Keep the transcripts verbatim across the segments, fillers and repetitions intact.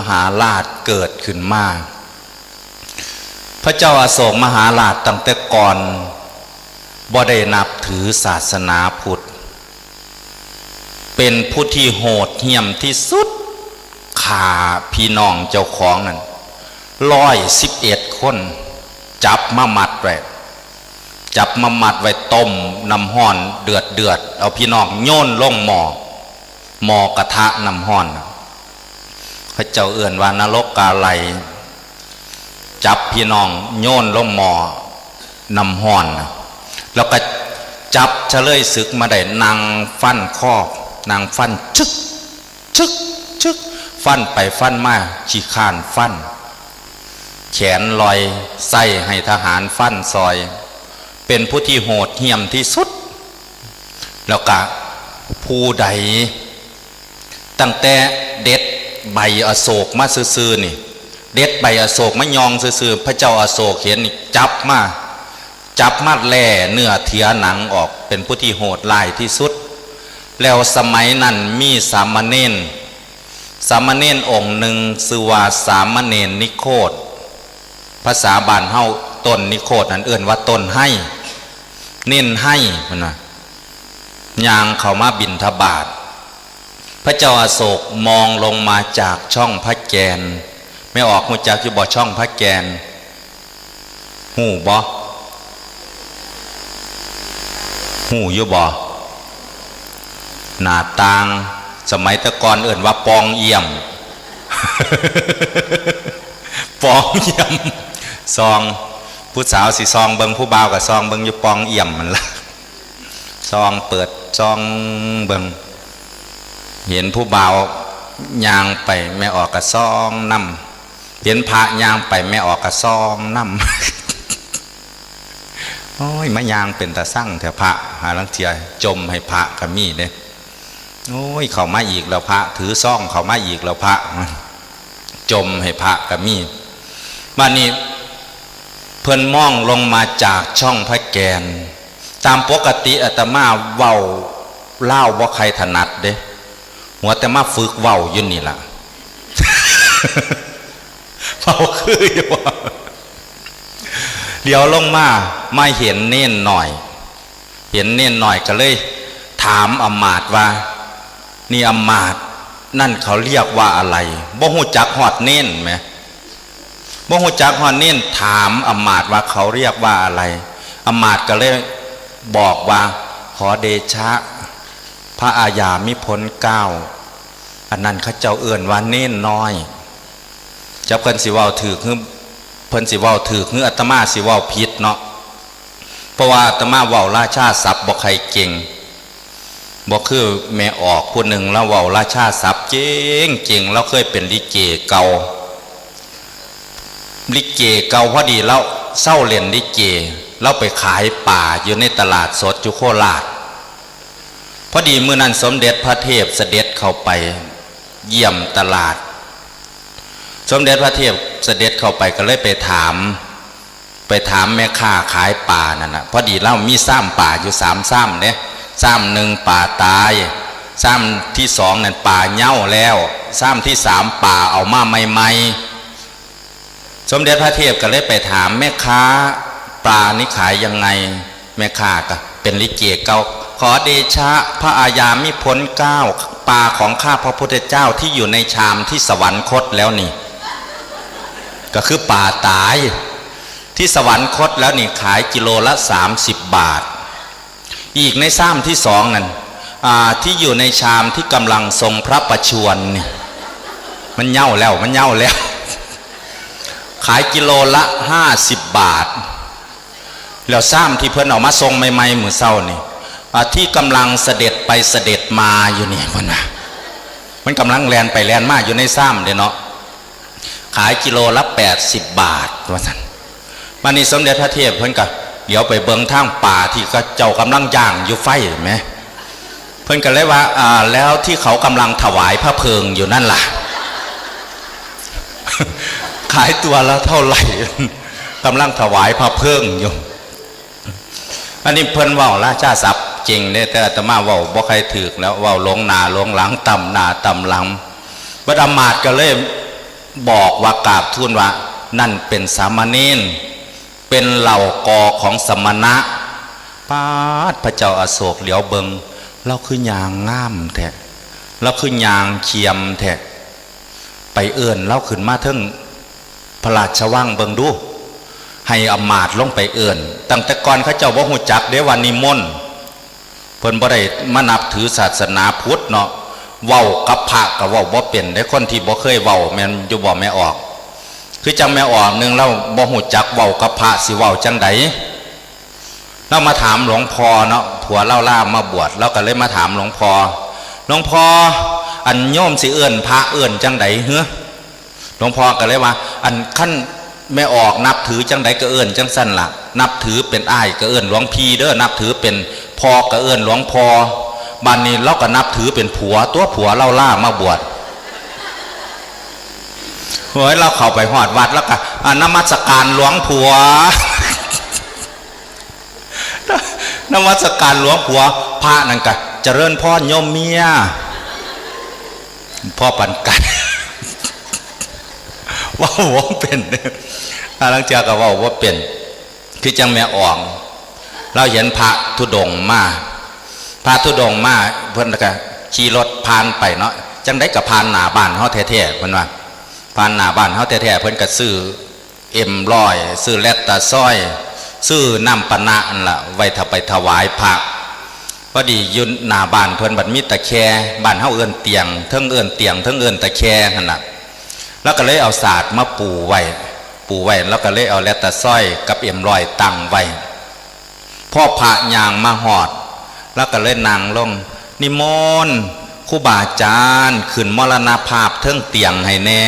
หาราชเกิดขึ้นมา พระเจ้าอโศกมหาราชตั้งแต่ก่อนบ่ได้นับถือศาสนาพุทธ เป็นผู้ที่โหดเหี้ยมที่สุด ฆ่าพี่น้องเจ้าของนั่น ร้อยสิบเอ็ดคน จับมามัดไว้ จับมามัดไว้ต้มน้ำฮ้อนเดือดเดือด เอาพี่น้องโยนลงหม้อ หม้อกระทะน้ำฮ้อนน่ะ พระเจ้าเอิ้นว่านรกกาไล จับพี่น้องโยนลงหม้อน้ำฮ้อนน่ะ แล้วก็จับเฉลยศึกมาได้ นั่งฟันคอ นั่งฟันชึก ชึก ชึก ฟันไปฟันมา ขี้คร้านฟัน แขนลอย ใส่ให้ทหารฟันซอย เป็นผู้ที่โหดเหี้ยมที่สุด แล้วก็ผู้ใด ตั้งแต่เด็ดใบอโศกมาซื่อๆนี่ เด็ดใบอโศกมายองซื่อๆ พระเจ้าอโศกเห็นนี่จับมา จับมาแล่เนื้อเถือหนังออก เป็นผู้ที่โหดร้ายที่สุด แล้วสมัยนั้นมีสามเณร สามเณรองค์หนึ่งชื่อว่าสามเณรนิโคธ ภาษาบ้านเฮา ต้นนิโคธนั้นเอิ้นว่าต้นไฮ เณรไฮ เพิ่นว่า ย่างเข้ามาบิณฑบาต พระเจ้าอโศกมองลงมาจากช่องพระแกน แม่ออกฮู้จักอยู่บ่ ช่องพระแกน ฮู้บ่ ฮู้อยู่บ่ หน้าต่าง สมัยแต่ก่อนเอิ้นว่าปองเอี่ยม ปองเอี่ยม ส่อง ผู้สาวสิส่องเบิ่ง ผู้บ่าวก็ส่องเบิ่งอยู่ปองเอี่ยมนั่นล่ะ ส่องเปิดส่องเบิ่ง เห็นผู้บ่าวย่างไป แม่ออกก็ส่องนำ เห็นพระย่างไป แม่ออกก็ส่องนำ โอ้ย มาย่างเป็นตาซังแท้พระ หาลางเทื่อจ่มให้พระก็มีเด้ โอ้ย เข้ามาอีกแล้วพระ ถือซองเข้ามาอีกแล้วพระ จ่มให้พระก็มี บัดนี้เพิ่นมองลงมาจากช่องพระแกน ตามปกติอาตมาเว้าลาวบ่ใคร่ถนัดเด้ หัวแต่มาฝึกเว้าอยู่นี่ล่ะ เว้าคืออยู่บ่ เหลียวลงมา มาเห็นเณรน้อย เห็นเณรน้อยก็เลยถามอำมาตย์ว่า นี่อำมาตย์ นั่นเขาเรียกว่าอะไร บ่ฮู้จักฮอดเณรแหม บ่ฮู้จักฮอดเณร ถามอำมาตย์ว่าเขาเรียกว่าอะไร อำมาตย์ก็เลยบอกว่า ขอเดชะ พระอาญามิพลเก้า อันนั้นเขาเจ้าเอิ้นว่าเณรน้อย จักเพิ่นสิเว้าถูกหรือ เพิ่นสิเว้าถูกหรืออาตมาสิเว้าผิดเนาะ เพราะว่าอาตมาเว้าราชาศัพท์บ่ใคร่เก่ง บ่คือแม่ออกผู้หนึ่ง ลาวเว้าราชาศัพท์เก่งเก่ง ลาวเคยเป็นลิเกเก่า ลิเกเก่า พอดีลาวเซาเล่นลิเก ลาวไปขายปลาอยู่ในตลาดสดอยู่โคราช พอดีมื้อนั้นสมเด็จพระเทพเสด็จเข้าไปเยี่ยมตลาด สมเด็จพระเทพเสด็จเข้าไปก็เลยไปถาม ไปถามแม่ค้าขายปลานั่นน่ะ พอดีลาวมีซ่ามปลาอยู่สามซ่ามเด้ ซ่ามหนึ่งปลาตาย ซ่ามที่สองนั่นปลาเน่าแล้ว ซ่ามที่สามปลาเอามาใหม่ๆ สมเด็จพระเทพก็เลยไปถามแม่ค้า ปลานี้ขายยังไง แม่ค้าก็เป็นลิเกเก่า ขอเดชะพระอาญามิพลเก้า ปลาของข้าพระพุทธเจ้าที่อยู่ในชามที่สวรรคตแล้วนี่ ก็คือปลาตาย ที่สวรรคตแล้วนี่ขายกิโลละสามสิบบาท อีกในซ่ามที่สองนั่น อ่า ที่อยู่ในชามที่กำลังทรงพระประชวรนี่ มันเน่าแล้ว มันเน่าแล้ว ขายกิโลละห้าสิบบาท แล้วซ่ามที่เพิ่นเอามาส่งใหม่ๆมื้อเช้านี่ อ่า ที่กำลังเสด็จไปเสด็จมาอยู่นี่ เพิ่นว่า มันกำลังแล่นไปแล่นมาอยู่ในซ่ามเด้เนาะ ขายกิโลละแปดสิบบาท ว่าซั่น บัดนี้สมเด็จพระเทพเพิ่นก็เหลียวไปเบิ่งทางปลาที่เขาเจ้ากำลังย่างอยู่ไฟแหม เพิ่นก็เลยว่า อ่า แล้วที่เขากำลังถวายพระเพลิงอยู่นั่นล่ะ ขายตัวละเท่าไหร่ กำลังถวายพระเพลิงอยู่ อันนี้เพิ่นเว้าราชาศัพท์เก่งเด้ แต่อาตมาเว้าบ่ค่อยถูกแล้ว เว้าหลงหน้าหลงหลัง ตำหน้าตำหลัง บัดอำมาตย์ก็เลย บอกว่ากราบทูลว่า นั่นเป็นสามเณร เป็นเหล่ากอของสมณะ ปาด พระเจ้าอโศกเหลียวเบิง ลาวคือย่างงามแท้ ลาวคือย่างเขียมแท้ ไปเอิ้นลาวขึ้นมาเทิงพระราชวังเบิงดู ให้อำมาตย์ลงไปเอิ้น ตั้งแต่ก่อนเขาเจ้าบ่ฮู้จักเด้ว่านิมนต์ เพิ่นบ่ได้มานับถือศาสนาพุทธเนาะ เว้ากับพระก็เว้าบ่เป็นเด้ คนที่บ่เคยเว้า แม่นอยู่บ่แม่ออก คือจั่งแม่ออกหนึ่ง ลาวบ่ฮู้จักเว้ากับพระ สิเว้าจั่งใด ลาวมาถามหลวงพ่อเนาะ ผัวลาวลามาบวช ลาวก็เลยมาถามหลวงพ่อ หลวงพ่อ อันโยมสิเอิ้นพระเอิ้นจั่งใดหือ หลวงพ่อก็เลยว่า อันคันแม่ออกนับถือจั่งใดก็เอิ้นจั่งซั้นล่ะ นับถือเป็นอ้ายก็เอิ้นหลวงพี่เด้อ นับถือเป็นพ่อก็เอิ้นหลวงพ่อ บัดนี้ลาวก็นับถือเป็นผัว ตัวผัวลาวลามาบวช โอ้ย ลาวเข้าไปฮอดวัดลาวก็ อ่ะ นมัสการหลวงผัว นมัสการหลวงผัว พระนั่นก็ เจริญพรโยมเมีย พ่อปันกัน เว้าบ่เป็น อ่ะ ลางเทื่อก็เว้าบ่เป็น คือจั่งแม่ออง ลาวเห็นพระธุดงค์มา พระธุดงค์มา เพิ่นก็ขี่รถผ่านไปเนาะ จั่งใดก็ผ่านหน้าบ้านเฮาแท้ๆ เพิ่นว่า ผ่านหน้าบ้านเฮาแท้ๆ เพิ่นก็ซื้อเอ็มร้อย ซื้อแลตตาซอย ซื้อน้ำปะนะนั่นล่ะ ไว้ถ้าไปถวายพระ พอดีอยู่หน้าบ้านเพิ่นบัดมีตะแคร่ บ้านเฮาเอิ้นเตียง เทิงเอิ้นเตียง เทิงเอิ้นตะแคร่หั่นน่ะ ลาวก็เลยเอาสาดมาปูไว้ ปูไว้ ลาวก็เลยเอาแลตตาซอยกับเอ็มร้อยตั้งไว้ พอพระย่างมาฮอด ลาวก็เลยนั่งลง นิมนต์ครูบาอาจารย์ขึ้นมรณภาพเทิงเตียงให้แน่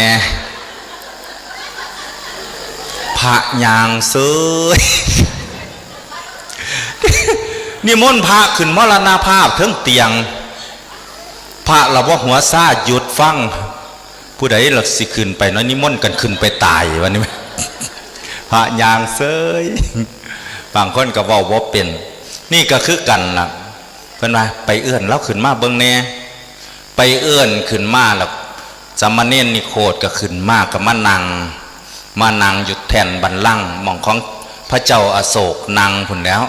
พระย่างเซย นิมนต์พระขึ้นมรณภาพเทิงเตียง พระละบ่หัวซ่าหยุดฟัง ผู้ใดล่ะสิขึ้นไปเนาะ นิมนต์กันขึ้นไปตายวันนี้ พระย่างเซย บางคนก็เว้าบ่เป็น นี่ก็คือกันล่ะ เพิ่นว่าไปเอิ้นลาวขึ้นมาเบิ่งแน่ ไปเอิ้นขึ้นมาแล้ว สามเณรนิโคธก็ขึ้นมาก็มานั่ง มานั่งอยู่แท่นบัลลังก์หม่องของพระเจ้าอโศกนั่งพุ้นแหล้ว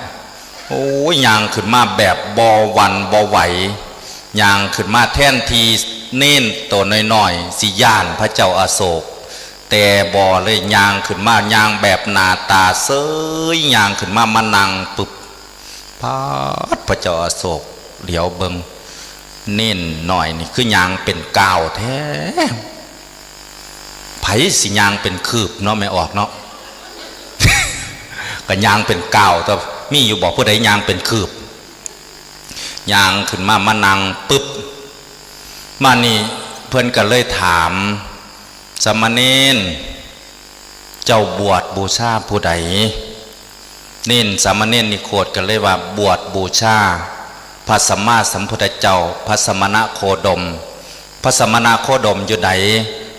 โอ้ย ย่างขึ้นมาแบบบ่หวั่นบ่ไหว ย่างขึ้นมาแทนที่เณรโตน้อยๆ สิย้านพระเจ้าอโศก แต่บ่เลย ย่างขึ้นมา ย่างแบบหน้าตาเซย ย่างขึ้นมา มานั่งปึ๊บ ปาด พระเจ้าอโศกเหลียวเบิ่ง เณรน้อยนี่คือย่างเป็นก้าวแท้ ไผสิย่างเป็นคืบเนาะ แม่ออกเนาะ ก็ย่างเป็นก้าว แต่มีอยู่บ่ผู้ใดย่างเป็นคืบ ย่างขึ้นมา มานั่งปึ๊บ มานี่เพิ่นก็เลยถาม สามเณร เจ้าบวชบูชาผู้ใด เณร สามเณรนิโคธก็เลยว่าบวชบูชา พระสัมมาสัมพุทธเจ้า พระสมณโคดม พระสมณโคดมอยู่ใด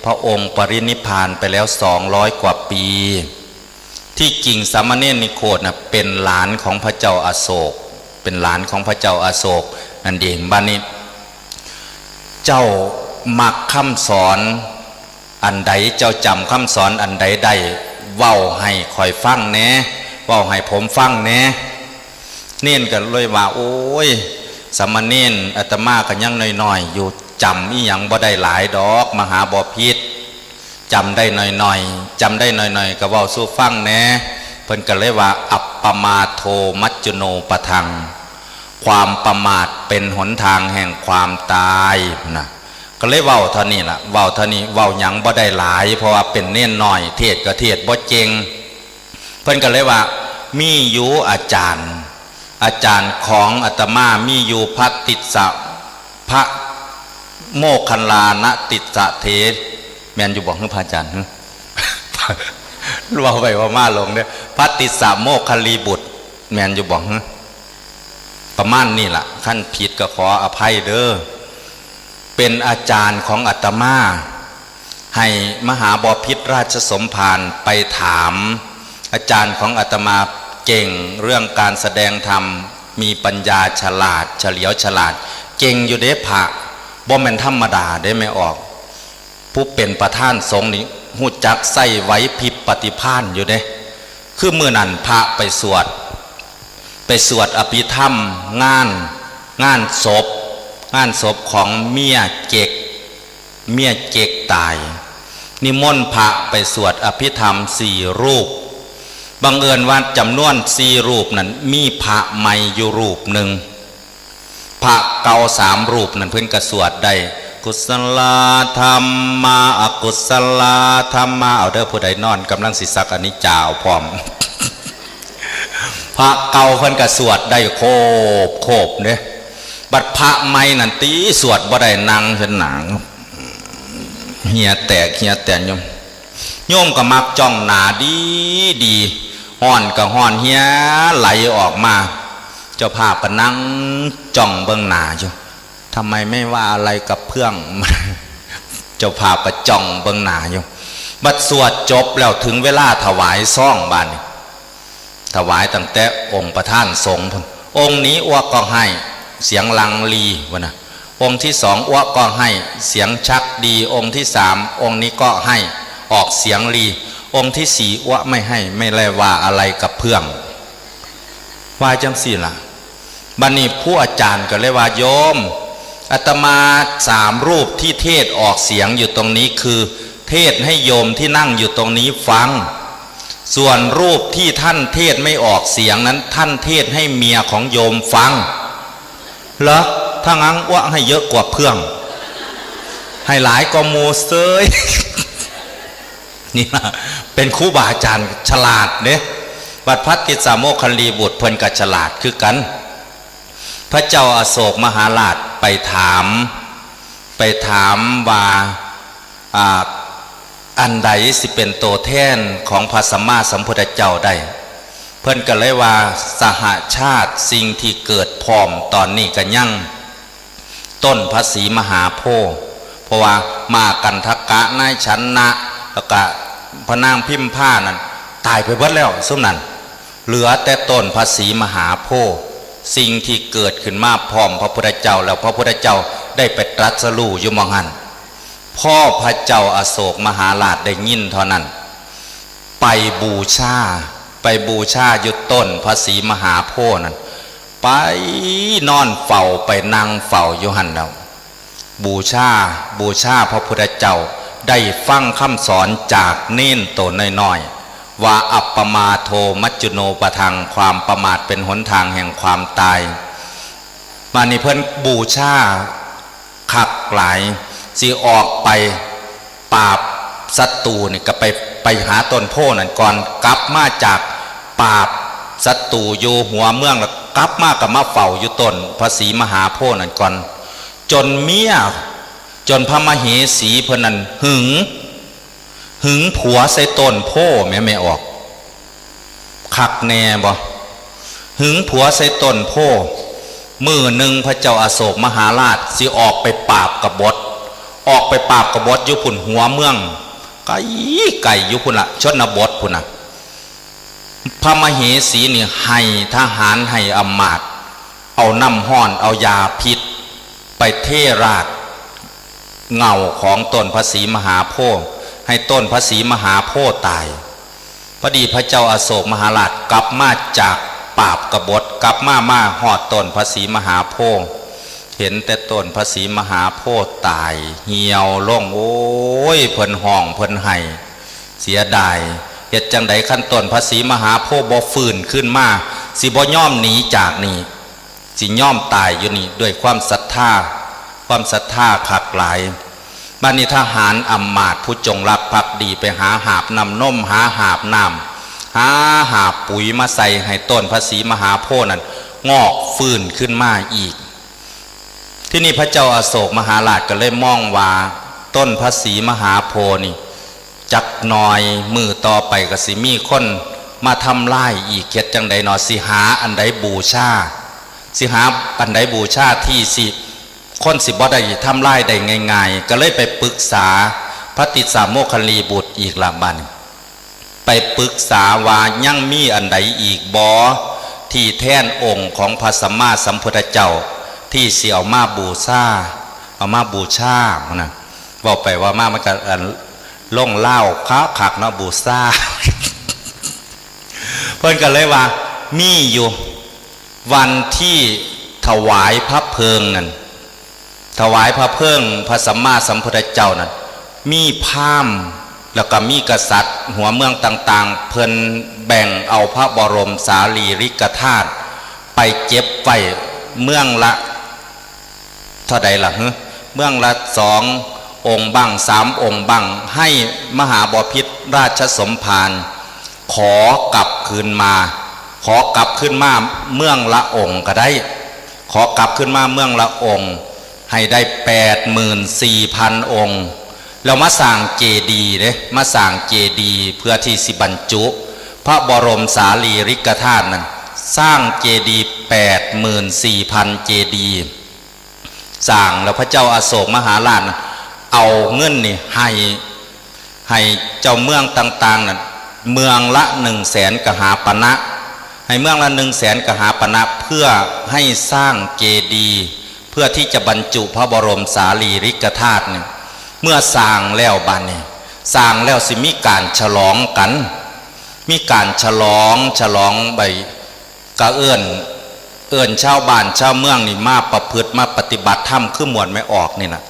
พระองค์ปรินิพพานไปแล้วสองร้อยกว่าปี ที่จริงสามเณรนิโคธนะเป็นหลานของพระเจ้าอโศก เป็นหลานของพระเจ้าอโศกนั่นเอง บัดนี้ เจ้ามักคำสอนอันใด เจ้าจำคำสอนอันใดได้ เว้าให้ข้อยฟังแหน่ เว้าให้ผมฟังแหน่ เณรก็เลยว่า โอ้ย สามเณร อาตมาก็ยังน้อยๆอยู่ จำอีหยังบ่ได้หลายดอก มหาบพิตร จำได้น้อยๆ จำได้น้อยๆ ก็เว้าสู่ฟังแหน่ เพิ่นก็เลยว่า อัปปมาโทมัจจุโนปทัง ความประมาทเป็นหนทางแห่งความตายนะ ก็เลยเว้าเท่านี้ล่ะ เว้าเท่านี้ เว้าหยังบ่ได้หลาย เพราะว่าเป็นเณรน้อย เทศน์ก็เทศน์บ่เก่ง เพิ่นก็เลยว่า มีอยู่อาจารย์ อาจารย์ของอาตมามีอยู่ พระติสสะ พระโมคคัลลานะติสสะเถร แม่นอยู่บ่ คือพระอาจารย์ เว้าไปเว้ามาหลงเด้อ พระติสสะโมคคัลลีบุตร แม่นอยู่บ่ ประมาณนี้ล่ะ คันผิดก็ขออภัยเด้อ เป็นอาจารย์ของอาตมา ให้มหาบพิตรราชสมภารไปถาม อาจารย์ของอาตมาเก่งเรื่องการแสดงธรรม มีปัญญาฉลาด เฉลียวฉลาด เก่งอยู่เด้พระ บ่แม่นธรรมดาเด้ แม่ออก ผู้เป็นประธานสงฆ์นี่ฮู้จักใช้ไหวพริบปฏิภาณอยู่เด้ คือมื้อนั้นพระไปสวด ไปสวดอภิธรรมงาน งานศพ งานศพของเมียเจ๊ก เมียเจ๊กตาย นิมนต์พระไปสวดอภิธรรมสี่รูป บังเอิญว่าจำนวนสี่รูปนั้นมีพระใหม่อยู่รูปหนึ่ง พระเก่าสามรูปนั้นเพิ่นก็สวดได้ กุศลธรรมา อกุศลธรรมา เอาเด้อ ผู้ใดนอนกำลังสิสักอนิจจาเอาพร้อม พระเก่าเพิ่นก็สวดได้โคบโคบเด้ บัดพระใหม่นั่นติสวดบ่ได้ นั่งเพิ่นหนัง เหียแตกเหียแตนโยม โยมก็มักจ้องหน้าดีดี ฮ้อนก็ฮ้อนเหียไหลออกมา เจ้าภาพก็นั่งจ้องเบิ่งหน้าอยู่ ทำไมไม่ว่าอะไรกับเพื่อน เจ้าภาพก็จ้องเบิ่งหน้าอยู่ บัดสวดจบแล้วถึงเวลาถวายซองบาดนี้ ถวายตั้งแต่องค์ประธานสงฆ์พุ้น องค์นี้อ้วกก็ให้ เสียงลังลีวะนะ องค์ที่สองอ้วกก็ให้ เสียงชักดี องค์ที่สาม องค์นี้ก็ให้ ออกเสียงลี องค์ที่สี่อ้วกไม่ให้ ไม่ได้ว่าอะไรกับเพื่อน ว่าจังซี่ล่ะ บัดนี้ผู้อาจารย์ก็เลยว่า โยม อาตมาสามรูปที่เทศน์ออกเสียงอยู่ตรงนี้คือ เทศน์ให้โยมที่นั่งอยู่ตรงนี้ฟัง ส่วนรูปที่ท่านเทศน์ไม่ออกเสียงนั้น ท่านเทศน์ให้เมียของโยมฟัง เหรอ ถ้างั้นอ้วกให้เยอะกว่าเพื่อน ให้หลายกว่าหมู่เซ้ย นี่ล่ะ เป็นครูบาอาจารย์ฉลาดเด้ บัดพระติสสะโมคคัลลีบุตรเพิ่นก็ฉลาดคือกัน พระเจ้าอโศกมหาราชไปถาม ไปถามว่า อ่า อันใดสิเป็นตัวแทนของพระสัมมาสัมพุทธเจ้าได้ เพิ่นก็เลยว่า สหชาติ สิ่งที่เกิดพร้อมตอนนี้ก็ยัง ต้นพระศรีมหาโพธิ์ เพราะว่าม้ากันทกะ นายชนะ แล้วก็พระนางพิมพานั่น ตายไปเบิดแล้วซุมนั้น เหลือแต่ต้นพระศรีมหาโพธิ์ สิ่งที่เกิดขึ้นมาพร้อมพระพุทธเจ้า แล้วพระพุทธเจ้าได้ไปตรัสรู้อยู่หม่องหั้น พอพระเจ้าอโศกมหาราชได้ยินเท่านั้น ไปบูชา ไปบูชาอยู่ต้นพระศรีมหาโพธิ์นั่น ไปนอนเฝ้า ไปนั่งเฝ้าอยู่หั้นแล้ว บูชา บูชาพระพุทธเจ้า ได้ฟังคำสอนจากเณรโตน้อยๆ ว่า อัปปมาโท มัจจุโนปทัง ความประมาทเป็นหนทางแห่งความตาย มานี่เพิ่นบูชาคักหลาย สิออกไปปราบศัตรูนี่ก็ไป ไปหาต้นโพธิ์นั่นก่อน กลับมาจากปราบศัตรูอยู่หัวเมือง แล้วกลับมาก็มาเฝ้าอยู่ต้นพระศรีมหาโพธิ์นั่นก่อน จนเมีย จนพระมเหสีเพิ่นนั่นหึง หึงผัวใส่ต้นโพธิ์แม่ แม่ออก คักแน่บ่ หึงผัวใส่ต้นโพธิ์ มื้อหนึ่งพระเจ้าอโศกมหาราชสิออกไปปราบกบฏ ออกไปปราบกบฏอยู่พุ้นหัวเมือง ไกล ไกลอยู่พุ้นละ ชนบทพุ้นน่ะ พระมเหสีนี่ให้ทหาร ให้อำมาตย์ เอาน้ำร้อน เอายาพิษ ไปเทราดเงาของต้นพระศรีมหาโพธิ์ ให้ต้นพระศรีมหาโพธิ์ตาย พอดีพระเจ้าอโศกมหาราชกลับมาจากปราบกบฏ กลับมา มาฮอดต้นพระศรีมหาโพธิ์ เห็นแต่ต้นพระศรีมหาโพธิ์ตาย เหี่ยวลง โอ้ย เพิ่นฮ้อง เพิ่นไห้ เสียดาย เฮ็ดจั่งใด คันต้นพระศรีมหาโพธิ์บ่ฟื้นขึ้นมา สิบ่ยอมหนีจากนี่ สิยอมตายอยู่นี่ ด้วยความศรัทธา ความศรัทธาคักหลาย บัดนี้ทหารอำมาตย์ผู้จงรักภักดีไปหาหาบน้ำนม หาหาบน้ำ หาหาบปุ๋ยมาใส่ให้ต้นพระศรีมหาโพธิ์นั่นงอกฟื้นขึ้นมาอีก ที่นี่พระเจ้าอโศกมหาราชก็เลยมองว่า ต้นพระศรีมหาโพธิ์นี่ จักหน่อยมื้อต่อไปก็สิมีคนมาทำลายอีก เฮ็ดจั่งใดหนอ สิหาอันใดบูชา สิหาอันใดบูชาที่สิ คนสิบ่ได้ทำลายได้ง่ายๆ ก็เลยไปปรึกษาพระติสสะโมคคัลลีบุตรอีกละบัดนี้ ไปปรึกษาว่ายังมีอันใดอีกบ่ ที่แทนองค์ของพระสัมมาสัมพุทธเจ้า ที่สิเอามาบูชา เอามาบูชานะ เว้าไปเว้ามามันก็อันลงลาวคักคักเนาะ บูชา เพิ่นก็เลยว่า มีอยู่ วันที่ถวายพระเพลิงนั่น ถวายพระเพลิงพระสัมมาสัมพุทธเจ้านั่น มีพราหมณ์ แล้วก็มีกษัตริย์หัวเมืองต่างๆ เพิ่นแบ่งเอาพระบรมสารีริกธาตุไปเก็บไว้เมืองละ เท่าใดล่ะ เมืองละสององค์บ้าง สามองค์บ้าง ให้มหาบพิตรราชสมภาร ขอกลับคืนมา ขอกลับคืนมาเมืองละองค์ก็ได้ ขอกลับคืนมาเมืองละองค์ ให้ได้แปดหมื่นสี่พันองค์ แล้วมาสร้างเจดีย์เด้ มาสร้างเจดีย์เพื่อที่สิบรรจุ พระบรมสารีริกธาตุนั่น สร้างเจดีย์แปดหมื่นสี่พันเจดีย์ สร้างแล้วพระเจ้าอโศกมหาราชน่ะเอาเงินนี่ให้ ให้เจ้าเมืองต่างๆน่ะ เมืองละหนึ่งแสนกหาปณะ ให้เมืองละหนึ่งแสนกหาปณะ เพื่อให้สร้างเจดีย์ เพื่อที่จะบรรจุพระบรมสารีริกธาตุนี่ เมื่อสร้างแล้วบัดนี้ สร้างแล้วสิมีการฉลองกัน มีการฉลอง ฉลองใบ ก็เอิ้น เอิ้นชาวบ้านชาวเมืองนี่มาประพฤติมาปฏิบัติธรรมคือม่วนแม่ออกนี่น่ะ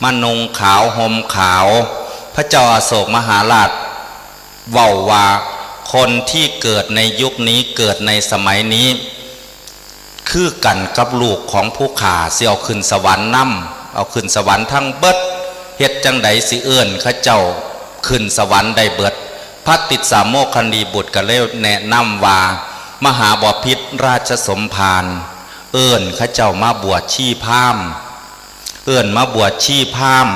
มานุ่งขาวห่มขาว พระเจ้าอโศกมหาราชเว้าว่า คนที่เกิดในยุคนี้เกิดในสมัยนี้ คือกันกับลูกของผู้ข้า สิเอาขึ้นสวรรค์นำ เอาขึ้นสวรรค์ทั้งเบิด เฮ็ดจั่งใดสิเอิ้นเขาเจ้าขึ้นสวรรค์ได้เบิด พระติสสะโมคคัลลีบุตรก็เลยแนะนำว่า มหาบพิตรราชสมภาร เอิ้นเขาเจ้ามาบวชชีพราหมณ์ เอิ้นมาบวชชีพราหมณ์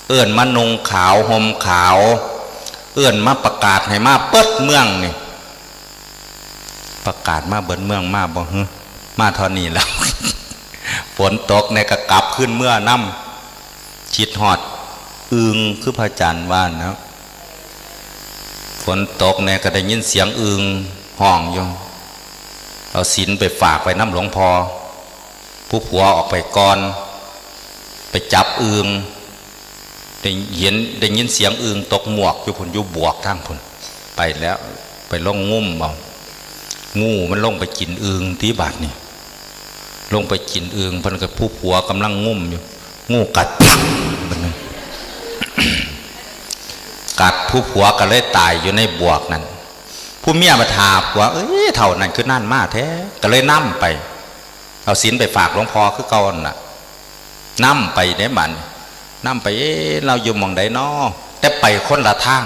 เอิ้นมานุ่งขาวห่มขาว เอิ้นมาประกาศให้มาเบิดเมืองนี่ ประกาศมาเบิดเมืองมาบ่ หึ มาเท่านี้แล้ว ฝนตกแน่ก็กลับคืนเมืองนำ คิดฮอดอึ่งคือพระอาจารย์ว่านะ ฝนตกแน่ก็ได้ยินเสียงอึ่งฮ้องอยู่ เอาศีลไปฝากไว้นำหลวงพ่อ ผู้ผัวออกไปก่อน ไปจับอึ่ง ได้เห็น ได้ยินเสียงอึ่งตกหมวกอยู่พุ้น อยู่บวกทางพุ้น ไปแล้ว ไปลงงุ้มเอา งูมันลงไปกินอึ่งติบาดนี่ ลงไปกินอึ่ง เพิ่นก็ผู้ผัวกำลังงุ้มอยู่ งูกัด ปัก บาดนี้ กัดผู้ผัวก็เลยตายอยู่ในบวกนั่น ผู้เมียมาถามผัว เอ้ย เฒ่านั่นคือนานมาแท้ ก็เลยนำไป เอาศีลไปฝากหลวงพ่อคือเก่านั่นล่ะ นำไปเด้บัดนี้ นำไป เอ๊ะ ลาวอยู่หม่องใดน้อ แต่ไปคนละทาง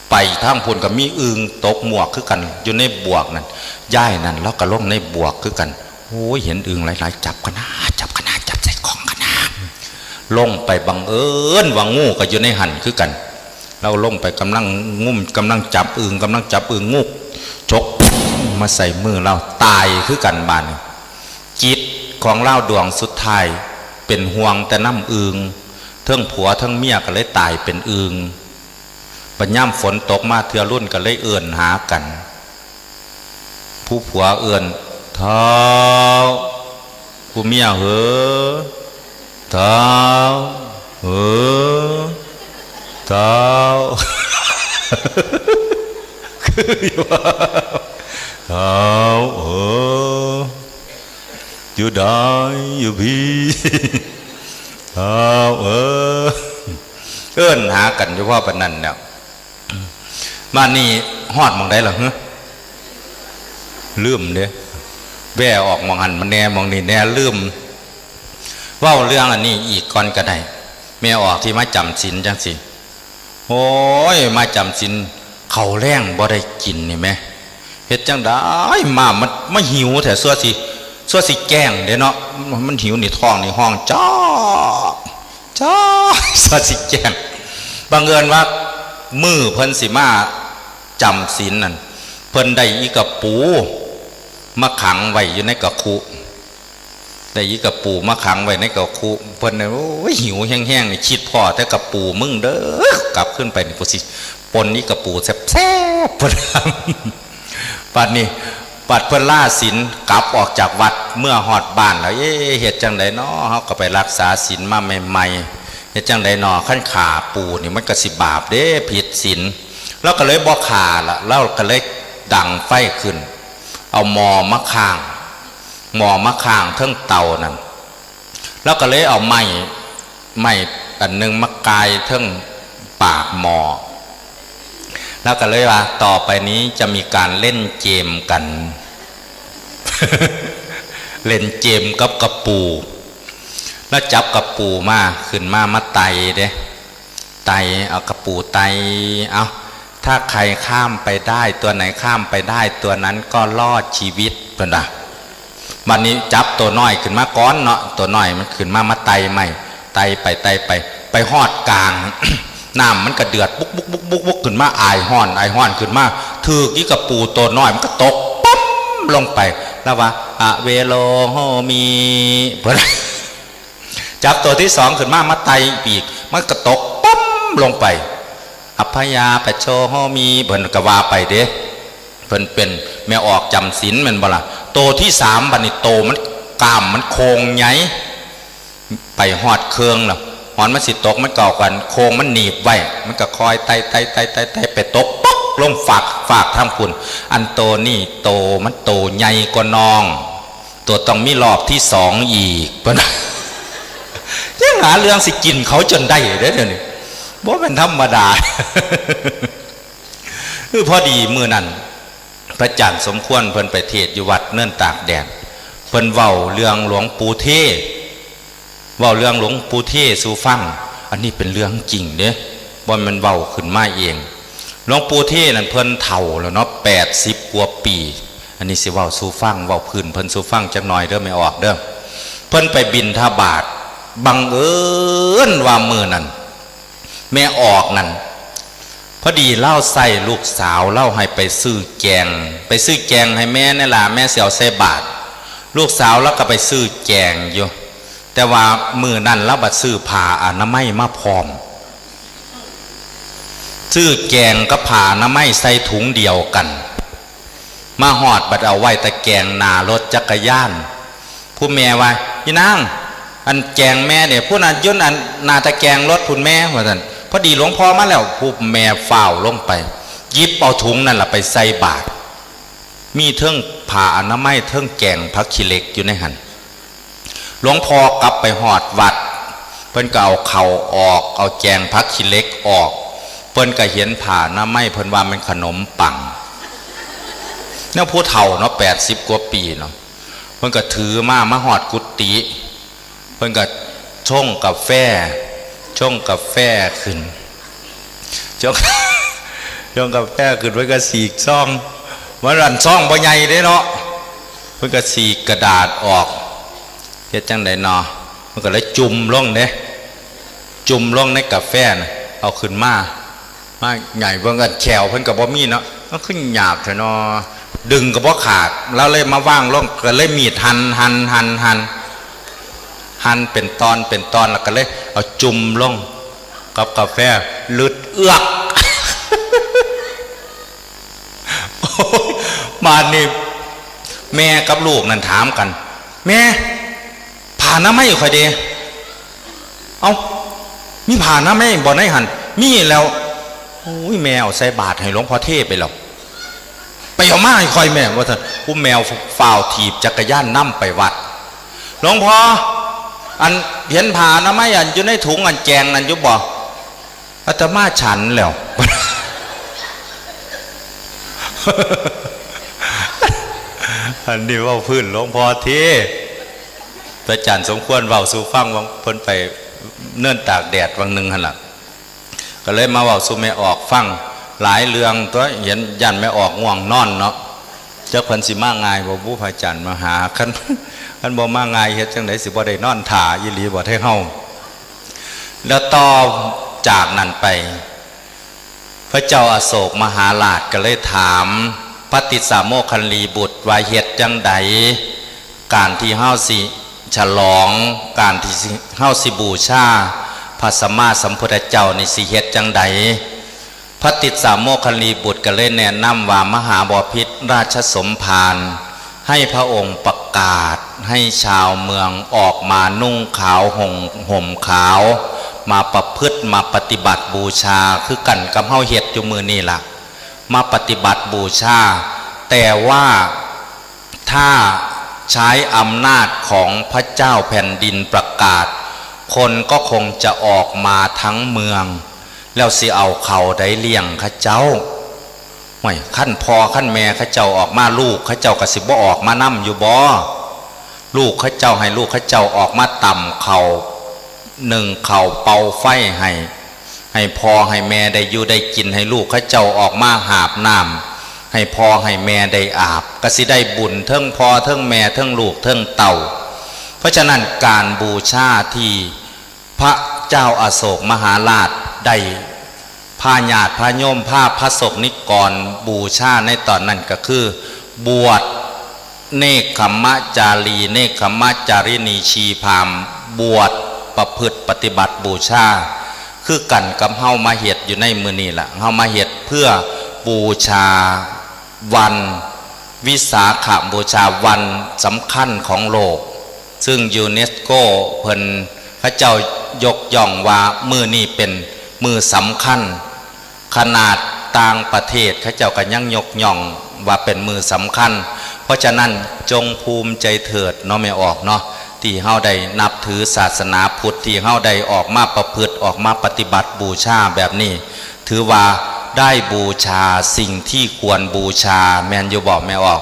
ไปทางพุ้นก็มีอึ่งตกหมวกคือกัน อยู่ในบวกนั่น ยายนั่นลาวก็ลงในบวกคือกัน โอ้ย เห็นอึ่งหลายๆ จับกันนะ จับกันนะ จับใส่กล่องกันนะ ลงไปบังเอิญว่างูก็อยู่ในหั่นคือกัน ลาวลงไปกำลังงุ้ม กำลังจับอึ่ง กำลังจับอึ่ง งูฉกมาใส่มือลาว ตายคือกันบาดนี้ จิตของลาวดวงสุดท้ายเป็นห่วงแต่นำอึ่ง เทิงผัวเทิงเมียก็เลยตายเป็นอึ่ง บัดยามฝนตกมาเทื่อรุ่นก็เลยเอิ้นหากัน ผู้ผัวเอิ้น เฒ่า ผู้เมีย เหอ เฒ่า เหอ เฒ่า คืออยู่ว่า เฒ่า เหอ อยู่ใด อยู่พี้ เฒ่า เหอ เอิ้นหากันอยู่พอปานนั้นแล้ว บาดนี้ฮอดหม่องใดล่ะ หึ ลืมเด้ แว่ออกหม่องหั่นมาแน่ หม่องนี้แน่ ลืม เว้าเรื่องอันนี้อีกก่อนก็ได้ แม่ออกที่มาจำศีลจั่งซี้ โอ้ย มาจำศีล ข้าวแลงบ่ได้กินนี่แหม เฮ็ดจั่งใด มา มัน มาหิวแท้ ซั่วสิ ซั่วสิแจ้งเด้เนาะ มันหิวนี่ ท้องนี่ฮ้องจอก จอก ซั่วสิแจ้ง บังเอิญว่ามื้อเพิ่นสิมาจำศีลนั่น เพิ่นได้อีกะปูมาขังไว้อยู่ในกะคุ ได้อีกะปูมาขังไว้ในกะคุ เพิ่นน่ะ โอ้ย หิวแฮงๆ นี่ คิดพ้อแต่กะปูมึงเด้อ กลับขึ้นไปนี่ กูสิป่นอีกะปูแซ่บๆ เพิ่น บัดนี้ บัดเพิ่นลาศีล กลับออกจากวัด เมือฮอดบ้านแล้ว เอ๊ะ เฮ็ดจั่งใดน้อ เฮาก็ไปรักษาศีลมาใหม่ ฮ็ดจั่งใดน้อ คันฆ่าปู่นี่มันก็สิบาปเด้ ผิดศีล ลาวก็เลยบ่ฆ่าละ ลาวก็เลยดังไฟขึ้น เอาหม้อมาค้าง หม้อมาค้างเทิงเตานั่น ลาวก็เลยเอาไม้ ไม้อันหนึ่งมาก่ายเทิงปากหม้อ ลาวก็เลยว่า ต่อไปนี้จะมีการเล่นเกมกัน เล่นเกมกับกะปู ลาวจับกะปูมา ขึ้นมา มาไต่เด้ ไต่ เอากะปูไต่ เอา ถ้าใครข้ามไปได้ ตัวไหนข้ามไปได้ ตัวนั้นก็รอดชีวิต เพิ่นว่า บัดนี้จับตัวน้อยขึ้นมาก่อนเนาะ ตัวน้อยมันขึ้นมา มาไต่ไม้ ไต่ไป ไต่ไป ไปฮอดกลาง น้ำมันก็เดือด บุกบุกบุกบุกบุกขึ้นมา อายฮ้อน อายฮ้อนขึ้นมา ถืกอีกะปูตัวน้อย มันก็ตกปุ๊บลงไป ลาวว่า อเวโรโหมิ เพิ่น จับตัวที่สองขึ้นมา มาไต่อีก มันก็ตกปุ๊บลงไป อัพพยาปชโชโหมิ เพิ่นก็ว่าไปเด้ เพิ่นเป็นแม่ออกจำศีลแม่นบ่ล่ะ ตัวที่สามบัดนี้โตมันกล้ามมันโค้งใหญ่ ไปฮอดเครื่องแล้ว ฮอนมันสิตก มันก็เอากันโค้งมันหนีบไว้ มันก็คอยไต่ไต่ไต่ไต่ไต่ไปตกป๊อกลงฟาก ฟากทางพุ้น อันโตนี่โตมันโตใหญ่กว่าน้อง ตัวต้องมีรอบที่สองอีก เพิ่น ยังหาเรื่องสิกินเขาจนได้เด้อเดี๋ยวนี้ บ่เป็นธรรมดา คือพอดีมื้อนั้น พระอาจารย์สมควรเพิ่นไปเทศน์อยู่วัดเนินตากแดด เพิ่นเว้าเรื่องหลวงปู่เทศน์ เว้าเรื่องหลวงปู่เทศน์สู่ฟัง อันนี้เป็นเรื่องจริงเด้ บ่แม่นเว้าขึ้นมาเอง หลวงปู่เทศน์นั่นเพิ่นเฒ่าแล้วเนาะ แปดสิบกว่าปี อันนี้สิเว้าสู่ฟัง เว้าพื้นเพิ่นสู่ฟังจักหน่อยเด้อแม่ออกเด้อ เพิ่นไปบิณฑบาต บังเอิญว่ามื้อนั้น แม่ออกนั่น พอดีลาวใส่ลูกสาวลาวให้ไปซื้อแกง ไปซื้อแกงให้แม่แหน่ล่ะ แม่สิเอาใส่บาตร ลูกสาวลาวก็ไปซื้อแกงอยู่ แต่ว่ามื้อนั้นลาวบัดซื้อผ้าอนามัยมาพร้อม ซื้อแกงกับผ้าอนามัยใส่ถุงเดียวกัน มาฮอดบัดเอาไว้ตะแกรงหน้ารถจักรยาน ผู้แม่ว่า อีนาง อันแกงแม่เนี่ย ผู้นั้นอยู่อันหน้าตะแกรงรถพุ้นแม่ ว่าซั่น พอดีหลวงพ่อมาแล้ว ผู้แม่ฟ้าวลงไป หยิบเอาถุงนั่นล่ะไปใส่บาตร มีเทิงผ้าอนามัย เทิงแกงผักขี้เหล็กอยู่ในหั่น หลวงพ่อกลับไปฮอดวัด เพิ่นก็เอาเข่าออก เอาแกงผักขี้เหล็กออก เพิ่นก็เห็นผ้าอนามัย เพิ่นว่ามันขนมปัง แนวผู้เฒ่าเนาะ แปดสิบกว่าปีเนาะ เพิ่นก็ถือมา มาฮอดกุฏิ เพิ่นก็ชงกาแฟ ชงกาแฟขึ้น ชง ชงกาแฟขึ้น เพิ่นก็ฉีกซอง มันอันซองบ่ใหญ่เด้เนาะ เพิ่นก็ฉีกกระดาษออก เฮ็ดจั่งใดน้อ มันก็เลยจุ่มลงเด้ จุ่มลงในกาแฟน่ะ เอาขึ้นมา มาไงเบิ่งกัน แข้วเพิ่นก็บ่มีเนาะ มันคือหยาบแท้น้อ ดึงก็บ่ขาด ลาวเลยมาวางลง ก็เลยมีดหั่น หั่น หั่น หั่น หั่นเป็นตอน เป็นตอน แล้วก็เลยเอาจุ่มลงกับกาแฟ ลึดเอือก บาดนี้ แม่กับลูกนั่นถามกัน แม่ ผ้าอนามัยข่อยเด้ เอ้า มีผ้าอนามัยบ่ในหั่น มีแล้ว โอ้ย แม่เอาใส่บาตรให้หลวงพ่อเทศน์ไปแล้ว ไปเอามาให้ข่อยแม่ ว่าซั่น ผู้แม่ฟ้าวถีบจักรยานนำไปวัด หลวงพ่อ อันเห็นผ้าอนามัยอันอยู่ในถุงอันแกงนั่นอยู่บ่ อาตมาฉันแล้ว อันนี้เว้าพื้นหลวงพ่อเทศน์ พระอาจารย์สมควรเว้าสู่ฟัง ว่าเพิ่นไปเนินตากแดดวังหนึ่งหั่นล่ะ ก็เลยมาเว้าสู่แม่ออกฟัง หลายเรื่องตั๊ว เห็นย่านแม่ออกง่วงนอนเนาะ จักเพิ่นสิมาง่ายบ่บุ พระอาจารย์มาหา คัน คันบ่มาง่ายเฮ็ดจั่งใดสิบ่ได้นอนถ่าอีหลีบ่ไทเฮา แล้วต่อจากนั้นไป พระเจ้าอโศกมหาราชก็เลยถามพระติสสะโมคคัลลีบุตรว่าเฮ็ดจั่งใด การที่เฮาสิฉลอง การที่สิ เฮาสิบูชาพระสัมมาสัมพุทธเจ้านี่สิเฮ็ดจั่งใด พระติสสะโมคคัลลีบุตรก็เลยแนะนำว่ามหาบพิตรราชสมภาร ให้พระองค์ประกาศให้ชาวเมืองออกมานุ่งขาวห่ม ห่มขาว มาประพฤติมาปฏิบัติบูชาคือกันกับเฮาเฮ็ดอยู่มื้อนี้ล่ะ มาปฏิบัติบูชา แต่ว่าถ้าใช้อำนาจของพระเจ้าแผ่นดินประกาศ คนก็คงจะออกมาทั้งเมือง แล้วสิเอาข้าวใดเลี้ยงเขาเจ้า ห้วย คันพ่อคันแม่เขาเจ้าออกมา ลูกเขาเจ้าก็สิบ่ออกมานำอยู่บ่ ลูกเขาเจ้าให้ลูกเขาเจ้าออกมาตำข้าว นึ่งข้าวเป่าไฟให้ ให้พ่อให้แม่ได้อยู่ได้กิน ให้ลูกเขาเจ้าออกมาหาบน้ำ ให้พ่อให้แม่ได้อาบ ก็สิได้บุญเทิงพ่อเทิงแม่เทิงลูกเทิงเต้า เพราะฉะนั้นการบูชาที่พระเจ้าอโศกมหาราชได้พาญาติพาโยมพาพระสงฆ์นิกรบูชาในตอนนั้นก็คือ บวชเนกขัมมจารี เนกขัมมจารินีชีพราหมณ์ บวชประพฤติปฏิบัติบูชา คือกันกับเฮามาเฮ็ดอยู่ในมื้อนี้ล่ะ เฮามาเฮ็ดเพื่อบูชาวันวิสาขบูชา วันสำคัญของโลก ซึ่งยูเนสโกเพิ่น เขาเจ้ายกย่องว่ามื้อนี้เป็นมื้อสำคัญ ขนาดต่างประเทศเขาเจ้าก็ยังยกย่องว่าเป็นมื้อสำคัญ เพราะฉะนั้นจงภูมิใจเถิดเนาะแม่ออกเนาะ ที่เฮาได้นับถือศาสนาพุทธ ที่เฮาได้ออกมาประพฤติออกมาปฏิบัติบูชาแบบนี้ ถือว่าได้บูชาสิ่งที่ควรบูชา แม่นอยู่บ่แม่ออก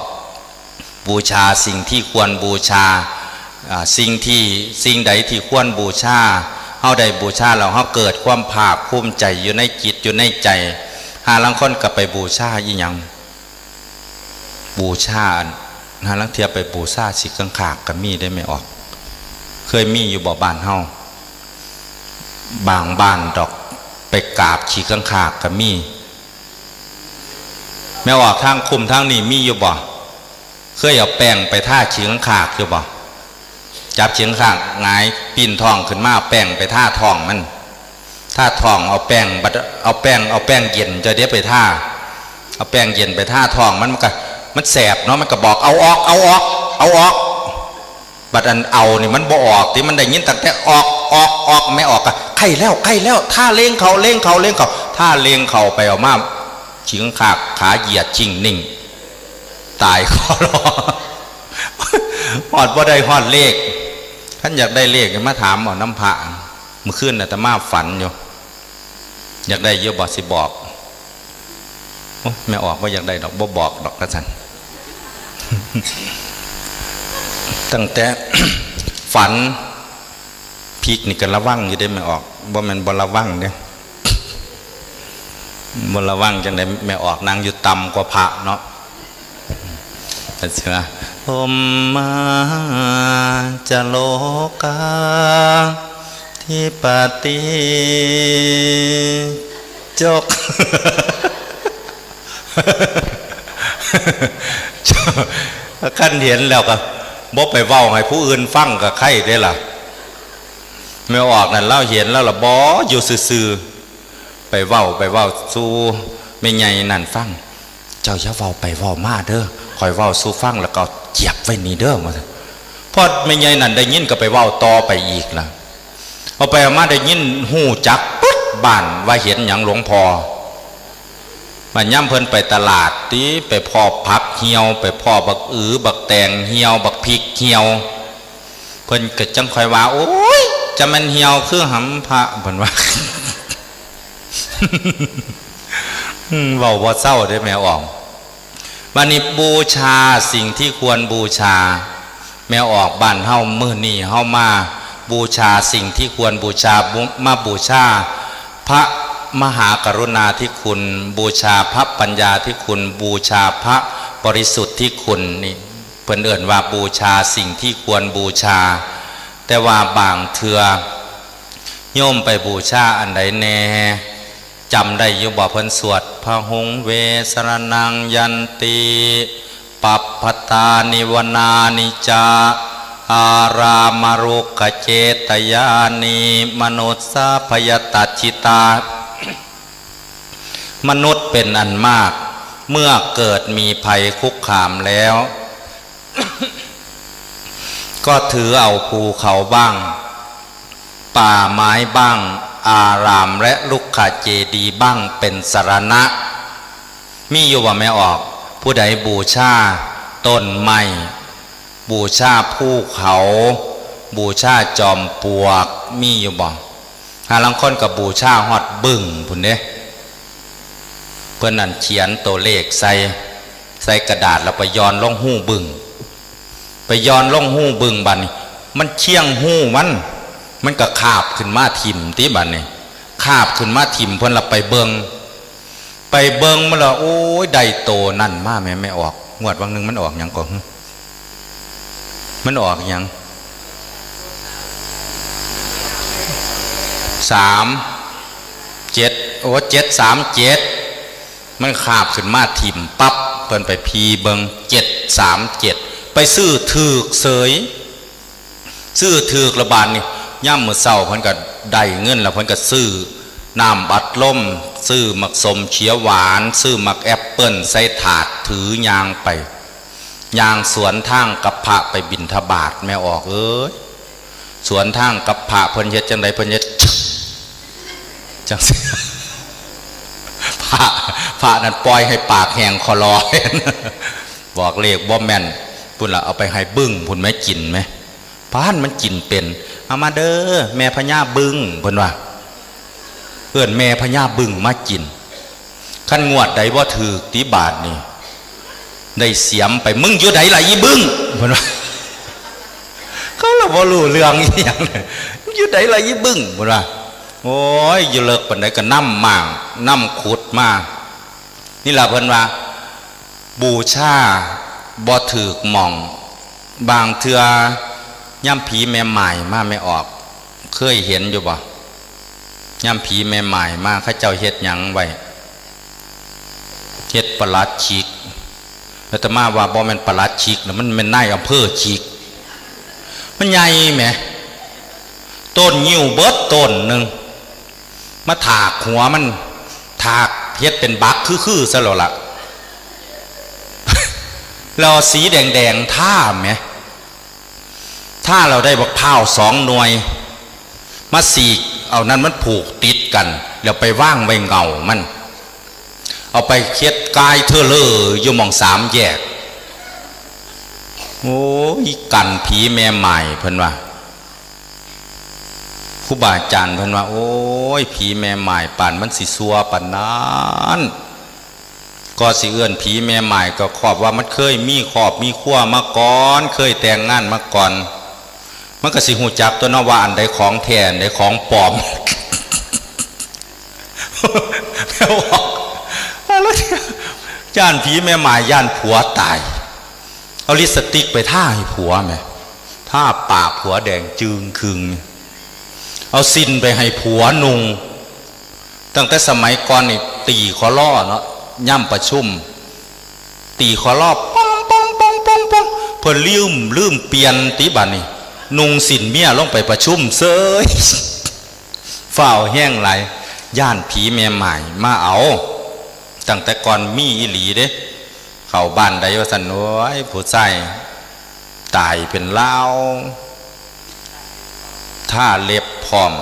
บูชาสิ่งที่ควรบูชา อ่า สิ่งที่ สิ่งใดที่ควรบูชา เฮาได้บูชาแล้วเฮาเกิดความภาคภูมิใจอยู่ในจิตอยู่ในใจ หาลางคนก็ไปบูชาอีหยัง บูชาอัน หาลางเทื่อไปบูชาขี้ข้างคากก็มีได้แม่ออก เคยมีอยู่บ่บ้านเฮา บางบ้านดอกไปกราบขี้ข้างคากก็มี แม่ออกทางคุ้มทางนี้มีอยู่บ่ เคยเอาแป้งไปทาขี้ข้างคากอยู่บ่ จับขี้ข้างคากหงายปิ้นท้องขึ้นมา เอาแป้งไปทาท้องมัน ทาท้อง เอาแป้งบัด เอาแป้ง เอาแป้งเย็นจะเดี๋ยวไปทา เอาแป้งเย็นไปทาท้องมัน มันก็ มันแสบเนาะ มันก็บอก เอาออก เอาออก เอาออก บัดอันเอานี่มันบ่ออกติ มันได้ยินตั้งแต่ออก ออก ออก แม่ออกก็ ใกล้แล้ว ใกล้แล้ว ทาเล็งเขา เล็งเขา เล็งเขา ทาเล็งเขาไปเอามา ขี้ข้างคากขาเหยียดชิ่งนิ่ง ตายคอรอ ฮอดบ่ได้ฮอดเลข คันอยากได้เลขมาถามเอานำพระ มื้อคืนอาตมาฝันอยู่ อยากได้อยู่บ่สิบอก โอ้ แม่ออกบ่อยากได้ดอก บ่บอกดอกว่าซั่น ตั้งแต่ ฝัน พริกนี่ก็ระวังอยู่เด้แม่ออก บ่แม่นบ่ระวังเด้ บ่ระวังจั่งใด๋ แม่ออกนั่งอยู่ต่ำกว่าพระเนาะ เพิ่นสิว่า โอมมาจโลกาธิปติ จก คันเห็นแล้วก็บ่ไปเว้าให้ผู้อื่นฟังก็ไคร้เด้ล่ะ แม่ออกนั่นลาวเห็นแล้วล่ะบ่อยู่ซื่อๆ ไปเว้า ไปเว้าสู่แม่ใหญ่นั่นฟัง เจ้าอย่าเว้าไปเว้ามาเด้อ ข้อยเว้าสู่ฟังแล้วก็เจียบไว้นี่เด้อ ว่าซั่น พอแม่ใหญ่นั่นได้ยินก็ไปเว้าต่อไปอีกล่ะ เอาไปเอามาได้ยินฮู้จักปึ๊ดบ้านว่าเห็นหยังหลวงพ่อ บัดยามเพิ่นไปตลาดติ ไปพ้อผักเหี่ยว ไปพ้อบักอือ บักแตงเหี่ยว บักพริกเหี่ยว เพิ่นก็จั่งค่อยว่า โอ้ย จะแม่นเหี่ยวคือหำพระ เพิ่นว่า อืม เว้าบ่เซาเด้แม่ออก บัดนี้บูชาสิ่งที่ควรบูชา แม่ออกบ้านเฮามื้อนี้เฮามาบูชาสิ่งที่ควรบูชา บู มาบูชาพระมหากรุณาธิคุณ บูชาพระปัญญาธิคุณ บูชาพระบริสุทธิคุณ นี่เพิ่นเอิ้นว่าบูชาสิ่งที่ควรบูชา แต่ว่าบางเทื่อโยมไปบูชาอันใดแน่ จำได้อยู่บ่ เพิ่นสวด พะหุงเวสรณังยันติ ปัปปตานิวนานิจา อารามรุกขเจตยานิ มนุสสาพยตัจฉิตา มนุษย์เป็นอันมาก เมื่อเกิดมีภัยคุกคามแล้ว ก็ถือเอาภูเขาบ้าง ป่าไม้บ้าง อารามและลุกขเจดีย์บ้างเป็นสรณะ มีอยู่บ่แม่ออก ผู้ใดบูชาต้นไม้ บูชาภูเขา บูชาจอมปลวก มีอยู่บ่ หาลางคนก็บูชาฮอดบึ้งพุ้นเด้ เพิ่นนั่นเขียนตัวเลขใส่ ใส่กระดาษแล้วไปหย่อนลงฮูบึ้ง ไปหย่อนลงฮูบึ้งบัดนี้ มันเคี่ยงฮูมัน มันก็คาบขึ้นมาถิ่มติบัดนี้ คาบขึ้นมาถิ่มเพิ่นละไปเบิ่ง ไปเบิ่งมันละ โอ้ย ได้โตนั่นมาแม่ แม่ออก งวดวังหนึ่งมันออกหยังก่อน มันออกหยัง สามเจ็ด โอ้ เจ็ดสามเจ็ด มันคาบขึ้นมาถิ่มปั๊บ เพิ่นไปพีเบิ่ง เจ็ดสามเจ็ด ไปซื้อถืกเสย ซื้อถืกละบาดนี่ ย่ามมื้อเช้าเพิ่นก็ได้เงินแล้ว เพิ่นก็ซื้อน้ำอัดลม ซื้อหมากสมเขียวหวาน ซื้อหมากแอปเปิ้ลใส่ถาดถือย่างไป ย่างสวนทางกับพระไปบิณฑบาต แม่ออกเอ้ย สวนทางกับพระเพิ่นเฮ็ดจังใด เพิ่นเฮ็ด จังซี่ พระ พระนั้นปล่อยให้ปากแห้งคอลอ บอกเลขบ่แม่น พุ้นละเอาไปให้บึ้งพุ้นแม่กินแม่ พานมันกินเป็น เอามาเด้อ แม่พญาบึ้ง เพิ่นว่า เอิ้นแม่พญาบึ้งมากิน คันงวดใดบ่ถืกติบาดนี่ ได้เสียมไป มึงอยู่ใดล่ะอีบึ้ง เพิ่นว่า เขาละบ่รู้เรื่องอีหยังเลย มึงอยู่ใดล่ะอีบึ้ง เพิ่นว่า โอ้ย อยู่เลิกปานใดก็นำหมาง นำขุดมา นี่ล่ะเพิ่นว่า บูชาบ่ถืกหม่อง บางเทื่อ ย่ามผีแม่หมายมาแม่ออก เคยเห็นอยู่บ่ ย่ามผีแม่หมายมา เขาเจ้าเฮ็ดหยังไว้ เฮ็ดปลัดขีก อาตมาว่าบ่แม่นปลัดขีกนะ มันแม่นนายอำเภอขีก มันใหญ่แหม ต้นงิ้วเบิดต้นหนึ่ง มาถากหัวมัน ถากเฮ็ดเป็นบักคือๆซะแล้วล่ะ แล้วเอาสีแดงๆทาแหม ทาแล้วได้บักพร้าวสองหน่วย มาสีกเอานั่นมันผูกติดกัน แล้วไปวางไว้เงามัน เอาไปเฮ็ดกายเทอเลออยู่หม่องสามแยก โอ้ย กันผีแม่หมายเพิ่นว่า ครูบาอาจารย์เพิ่นว่า โอ้ย ผีแม่หมายปานมันสิซัวปานนั้น ก็สิเอิ้นผีแม่หมายก็ครอบว่ามันเคยมีครอบมีครัวมาก่อน เคยแต่งงานมาก่อน มันก็สิฮู้จักตัวเนาะว่าอันใดของแท้ อันใดของปลอม แม่บอก แล้วย้านผีแม่หมาย ย้านผัวตาย เอาลิปสติกไปทาให้ผัวแหม ทาปากผัวแดงจึงครึง เอาสิ้นไปให้ผัวนุ่ง ตั้งแต่สมัยก่อนนี่ ตีขอลอเนาะ ย่ำประชุม ตีขอลอ ปองปองปองปองปอง เพิ่นลืม ลืมเปลี่ยนติบัดนี่ นุ่งสิ้นเมียลงไปประชุมเสย ฟ้าวแฮงหลาย ย้านผีแม่หมายมาเอา ตั้งแต่ก่อนมีอีหลีเด้ เข้าบ้านใดว่าซั่น โอ้ย ผู้ชายตายเป็นลาว ทาเล็บพร้อม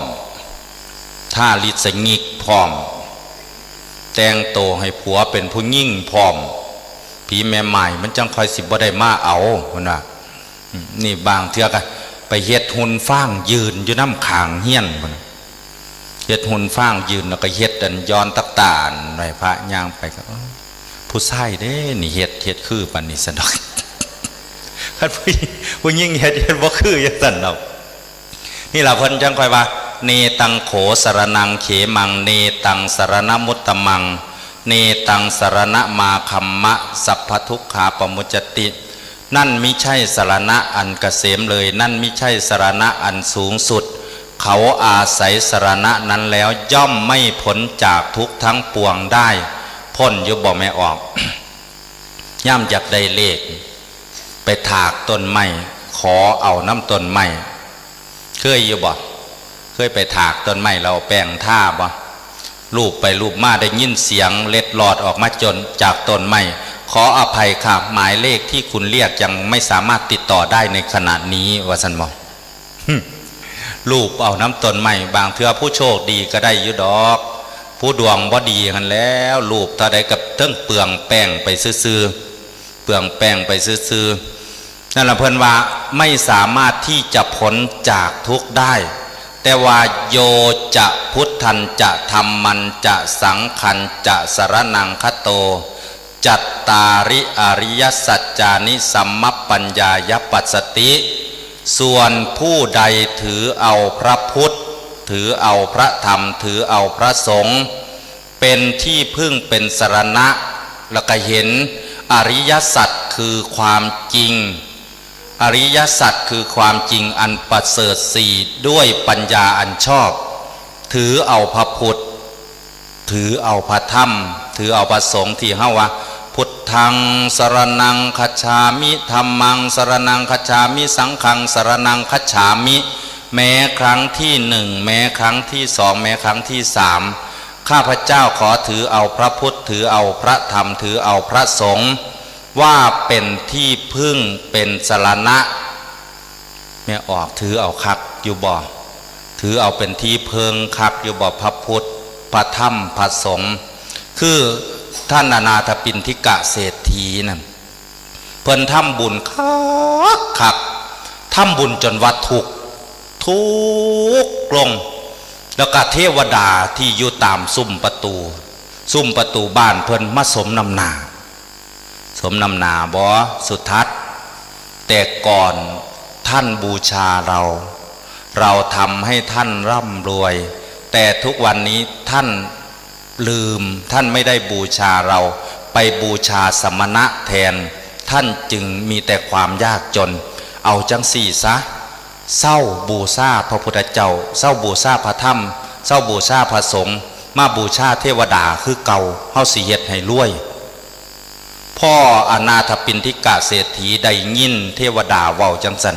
ทาลิปสติกพร้อม แต่งโตให้ผัวเป็นผู้หญิงพร้อม ผีแม่หมายมันจั่งค่อยสิบ่ได้มาเอา เพิ่นว่า อืม นี่บางเทื่อก็ไปเฮ็ดหุ่นฟางยืนอยู่นำข้างเฮือนพุ้นน่ะ เฮ็ดหุ่นฟางยืนแล้วก็เฮ็ดอันย้อนตักตาอันไว้พระย่างไปก็ เอ้อ ผู้ชายเด้นี่เฮ็ด เฮ็ดคือปานนี้ซะดอก คันผู้หญิง ผู้หญิงเฮ็ด เฮ็ดบ่คือจั่งซั้นดอก นี่ล่ะเพิ่นจั่งค่อยว่า เนตังโขสรณังเขมัง เนตังสรณมุตตมัง เนตังสรณมาคัมมะ สัพพทุกขาปมุจจติ นั่นมิใช่สรณะอันเกษมเลย นั่นมิใช่สรณะอันสูงสุด เขาอาศัยสรณะนั้นแล้วย่อมไม่พ้นจากทุกข์ทั้งปวงได้ พ้นอยู่บ่แม่ออก ย่ามอยากได้เลข ไปถากต้นไม้ ขอเอานำต้นไม้ เคยอยู่บ่ เคยไปถากต้นไม้แล้วเอาแป้งทาบ่ ลูบไปลูบมาได้ยินเสียงเล็ดลอดออกมาจนจากต้นไม้ ขออภัยค่ะ หมายเลขที่คุณเรียกยังไม่สามารถติดต่อได้ในขณะนี้ ว่าซั่นบ่ หึ ลูบเอาน้ำต้นไม้ บางเทื่อผู้โชคดีก็ได้อยู่ดอก ผู้ดวงบ่ดีหั้นแหล้ว ลูบเท่าใดก็เทิงเปลืองแป้งไปซื่อๆ เปลืองแป้งไปซื่อๆ นั่นล่ะเพิ่นว่า ไม่สามารถที่จะพ้นจากทุกข์ได้ แต่ว่า โยจะพุทธัญจะธัมมัญจะสังฆัญจะสรณังคโต จัตตาริอริยสัจจานิสัมมัปปัญญายปัสสติ ส่วนผู้ใดถือเอาพระพุทธ ถือเอาพระธรรม ถือเอาพระสงฆ์ เป็นที่พึ่งเป็นสรณะ แล้วก็เห็นอริยสัจคือความจริง อริยสัจคือความจริงอันประเสริฐสี่ ด้วยปัญญาอันชอบ ถือเอาพระพุทธ ถือเอาพระธรรม ถือเอาพระสงฆ์ที่เฮาว่า พุทธังสรณังคัจฉามิ ธัมมังสรณังคัจฉามิ สังฆังสรณังคัจฉามิ แม้ครั้งที่หนึ่ง แม้ครั้งที่สอง แม้ครั้งที่สาม ข้าพเจ้าขอถือเอาพระพุทธ ถือเอาพระธรรม ถือเอาพระสงฆ์ ว่าเป็นที่พึ่งเป็นสรณะ แม่ออกถือเอาคักอยู่บ่ ถือเอาเป็นที่เพิ่งคักอยู่บ่ พระพุทธ พระธรรม พระสงฆ์ คือท่านอนาถปิณฑิกะเศรษฐีนั่น เพิ่นทำบุญคักคัก ทำบุญจนว่าทุกข์ ทุกข์ลง แล้วก็เทวดาที่อยู่ตามซุ้มประตู ซุ้มประตูบ้านเพิ่นมาสมน้ำหน้า สมน้ำหน้าบ่ สุทัศน์ แต่ก่อนท่านบูชาเรา เราทำให้ท่านร่ำรวย แต่ทุกวันนี้ท่านลืม ท่านไม่ได้บูชาเรา ไปบูชาสมณะแทน ท่านจึงมีแต่ความยากจน เอาจังสี่ซะ เซาบูชาพระพุทธเจ้า เซาบูชาพระธรรม เซาบูชาพระสงฆ์ มาบูชาเทวดาคือเก่า เฮาสิเฮ็ดให้รวย พ่ออนาถปิณฑิกะเศรษฐีได้ยินเทวดาเว้าจังซั่น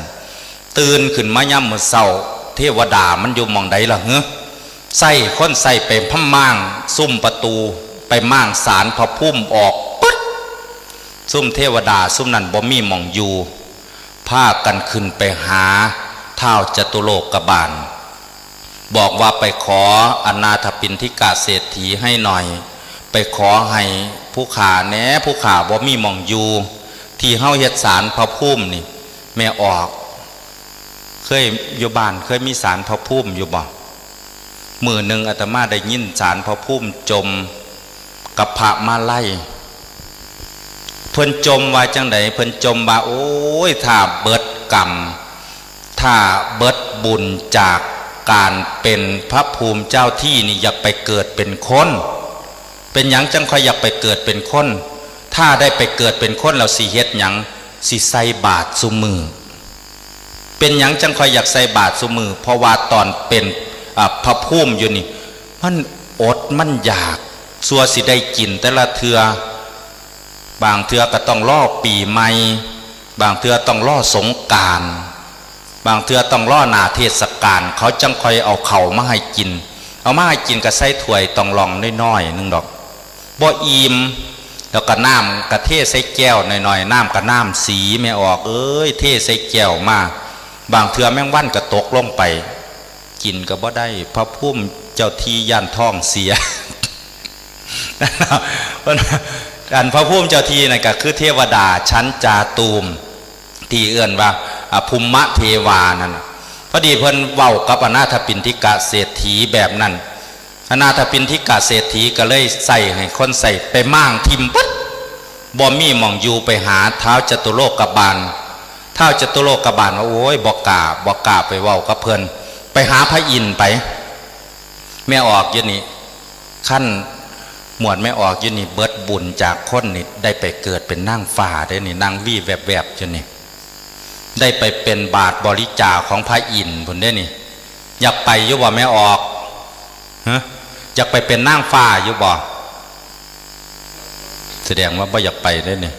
ตื่นขึ้นมายามมื้อเช้า เทวดามันอยู่หม่องใดล่ะเหรอ ใส่คนใส่ไปพม่าง ซุมประตู ไปม่างศาลพระภูมิออกปึ๊ด ซุมเทวดาซุมนั้นบ่มีหม่องอยู่ พากันขึ้นไปหาท้าวจตุโลกบาล บอกว่าไปขออนาถปิณฑิกะเศรษฐีให้หน่อย ไปขอให้ผู้ข้าแหน่ ผู้ข้าบ่มีหม่องอยู่ ที่เฮาเฮ็ดศาลพระภูมินี่ แม่ออก เคยอยู่บ้านเคยมีศาลพระภูมิอยู่บ่ มื้อหนึ่งอาตมาได้ยินศาลพระภูมิจมกับพระมาลัย เพิ่นจมว่าจังใด เพิ่นจมว่า โอ้ย ถ้าเบิดกรรม ถ้าเบิดบุญจากการเป็นพระภูมิเจ้าที่นี่ อยากไปเกิดเป็นคน เป็นหยังจังค่อยอยากไปเกิดเป็นคน ถ้าได้ไปเกิดเป็นคนแล้วสิเฮ็ดหยัง สิใส่บาตรซุมื้อ เป็นหยังจังค่อยอยากใส่บาตรซุมื้อ เพราะว่าตอนเป็น อ่า พระภูมิอยู่นี่ มันอดมันอยาก สั่วสิได้กินแต่ละเทื่อ บางเทื่อก็ต้องรอปีใหม่ บางเทื่อต้องรอสงกรานต์ บางเทื่อต้องรอหน้าเทศกาล เขาจังค่อยเอาข้าวมาให้กิน เอามาให้กินก็ใส่ถ้วยต้องหล่องน้อยๆหนึ่งดอก บ่อิ่ม แล้วก็น้ำก็เทใส่แก้วน้อยๆ น้ำก็น้ำสี แม่ออกเอ้ย เทใส่แก้วมา บางเทื่อแมงวันก็ตกลงไป กินก็บ่ได้ พระภูมิเจ้าที่ย้านท้องเสีย อันพระภูมิเจ้าที่นั่นก็คือเทวดาชั้นจาตุม ที่เอิ้นว่า อ่ะ ภูมิเทวานั่นน่ะ พอดีเพิ่นเว้ากับอนาถปิณฑิกะเศรษฐีแบบนั้น อนาถปิณฑิกะเศรษฐีก็เลยใส่ให้คนใส่ไปม่างทิ่มปึ๊ด บ่มีหม่องอยู่ ไปหาท้าวจตุโลกบาล ท้าวจตุโลกบาลว่า โอ้ย บ่กล้า บ่กล้าไปเว้ากับเพิ่น ไปหาพระอินทร์ไป แม่ออกอยู่นี่ คันหมวดแม่ออกอยู่นี่ เบิดบุญจากคนนี่ ได้ไปเกิดเป็นนางฟ้าเด้นี่ นางวีแวบๆอยู่นี่ ได้ไปเป็นบาตรบริจาคของพระอินทร์พุ้นเด้นี่ อยากไปอยู่บ่แม่ออก ฮะ อยากไปเป็นนางฟ้าอยู่บ่ แสดงว่าบ่อยากไปเด้นี่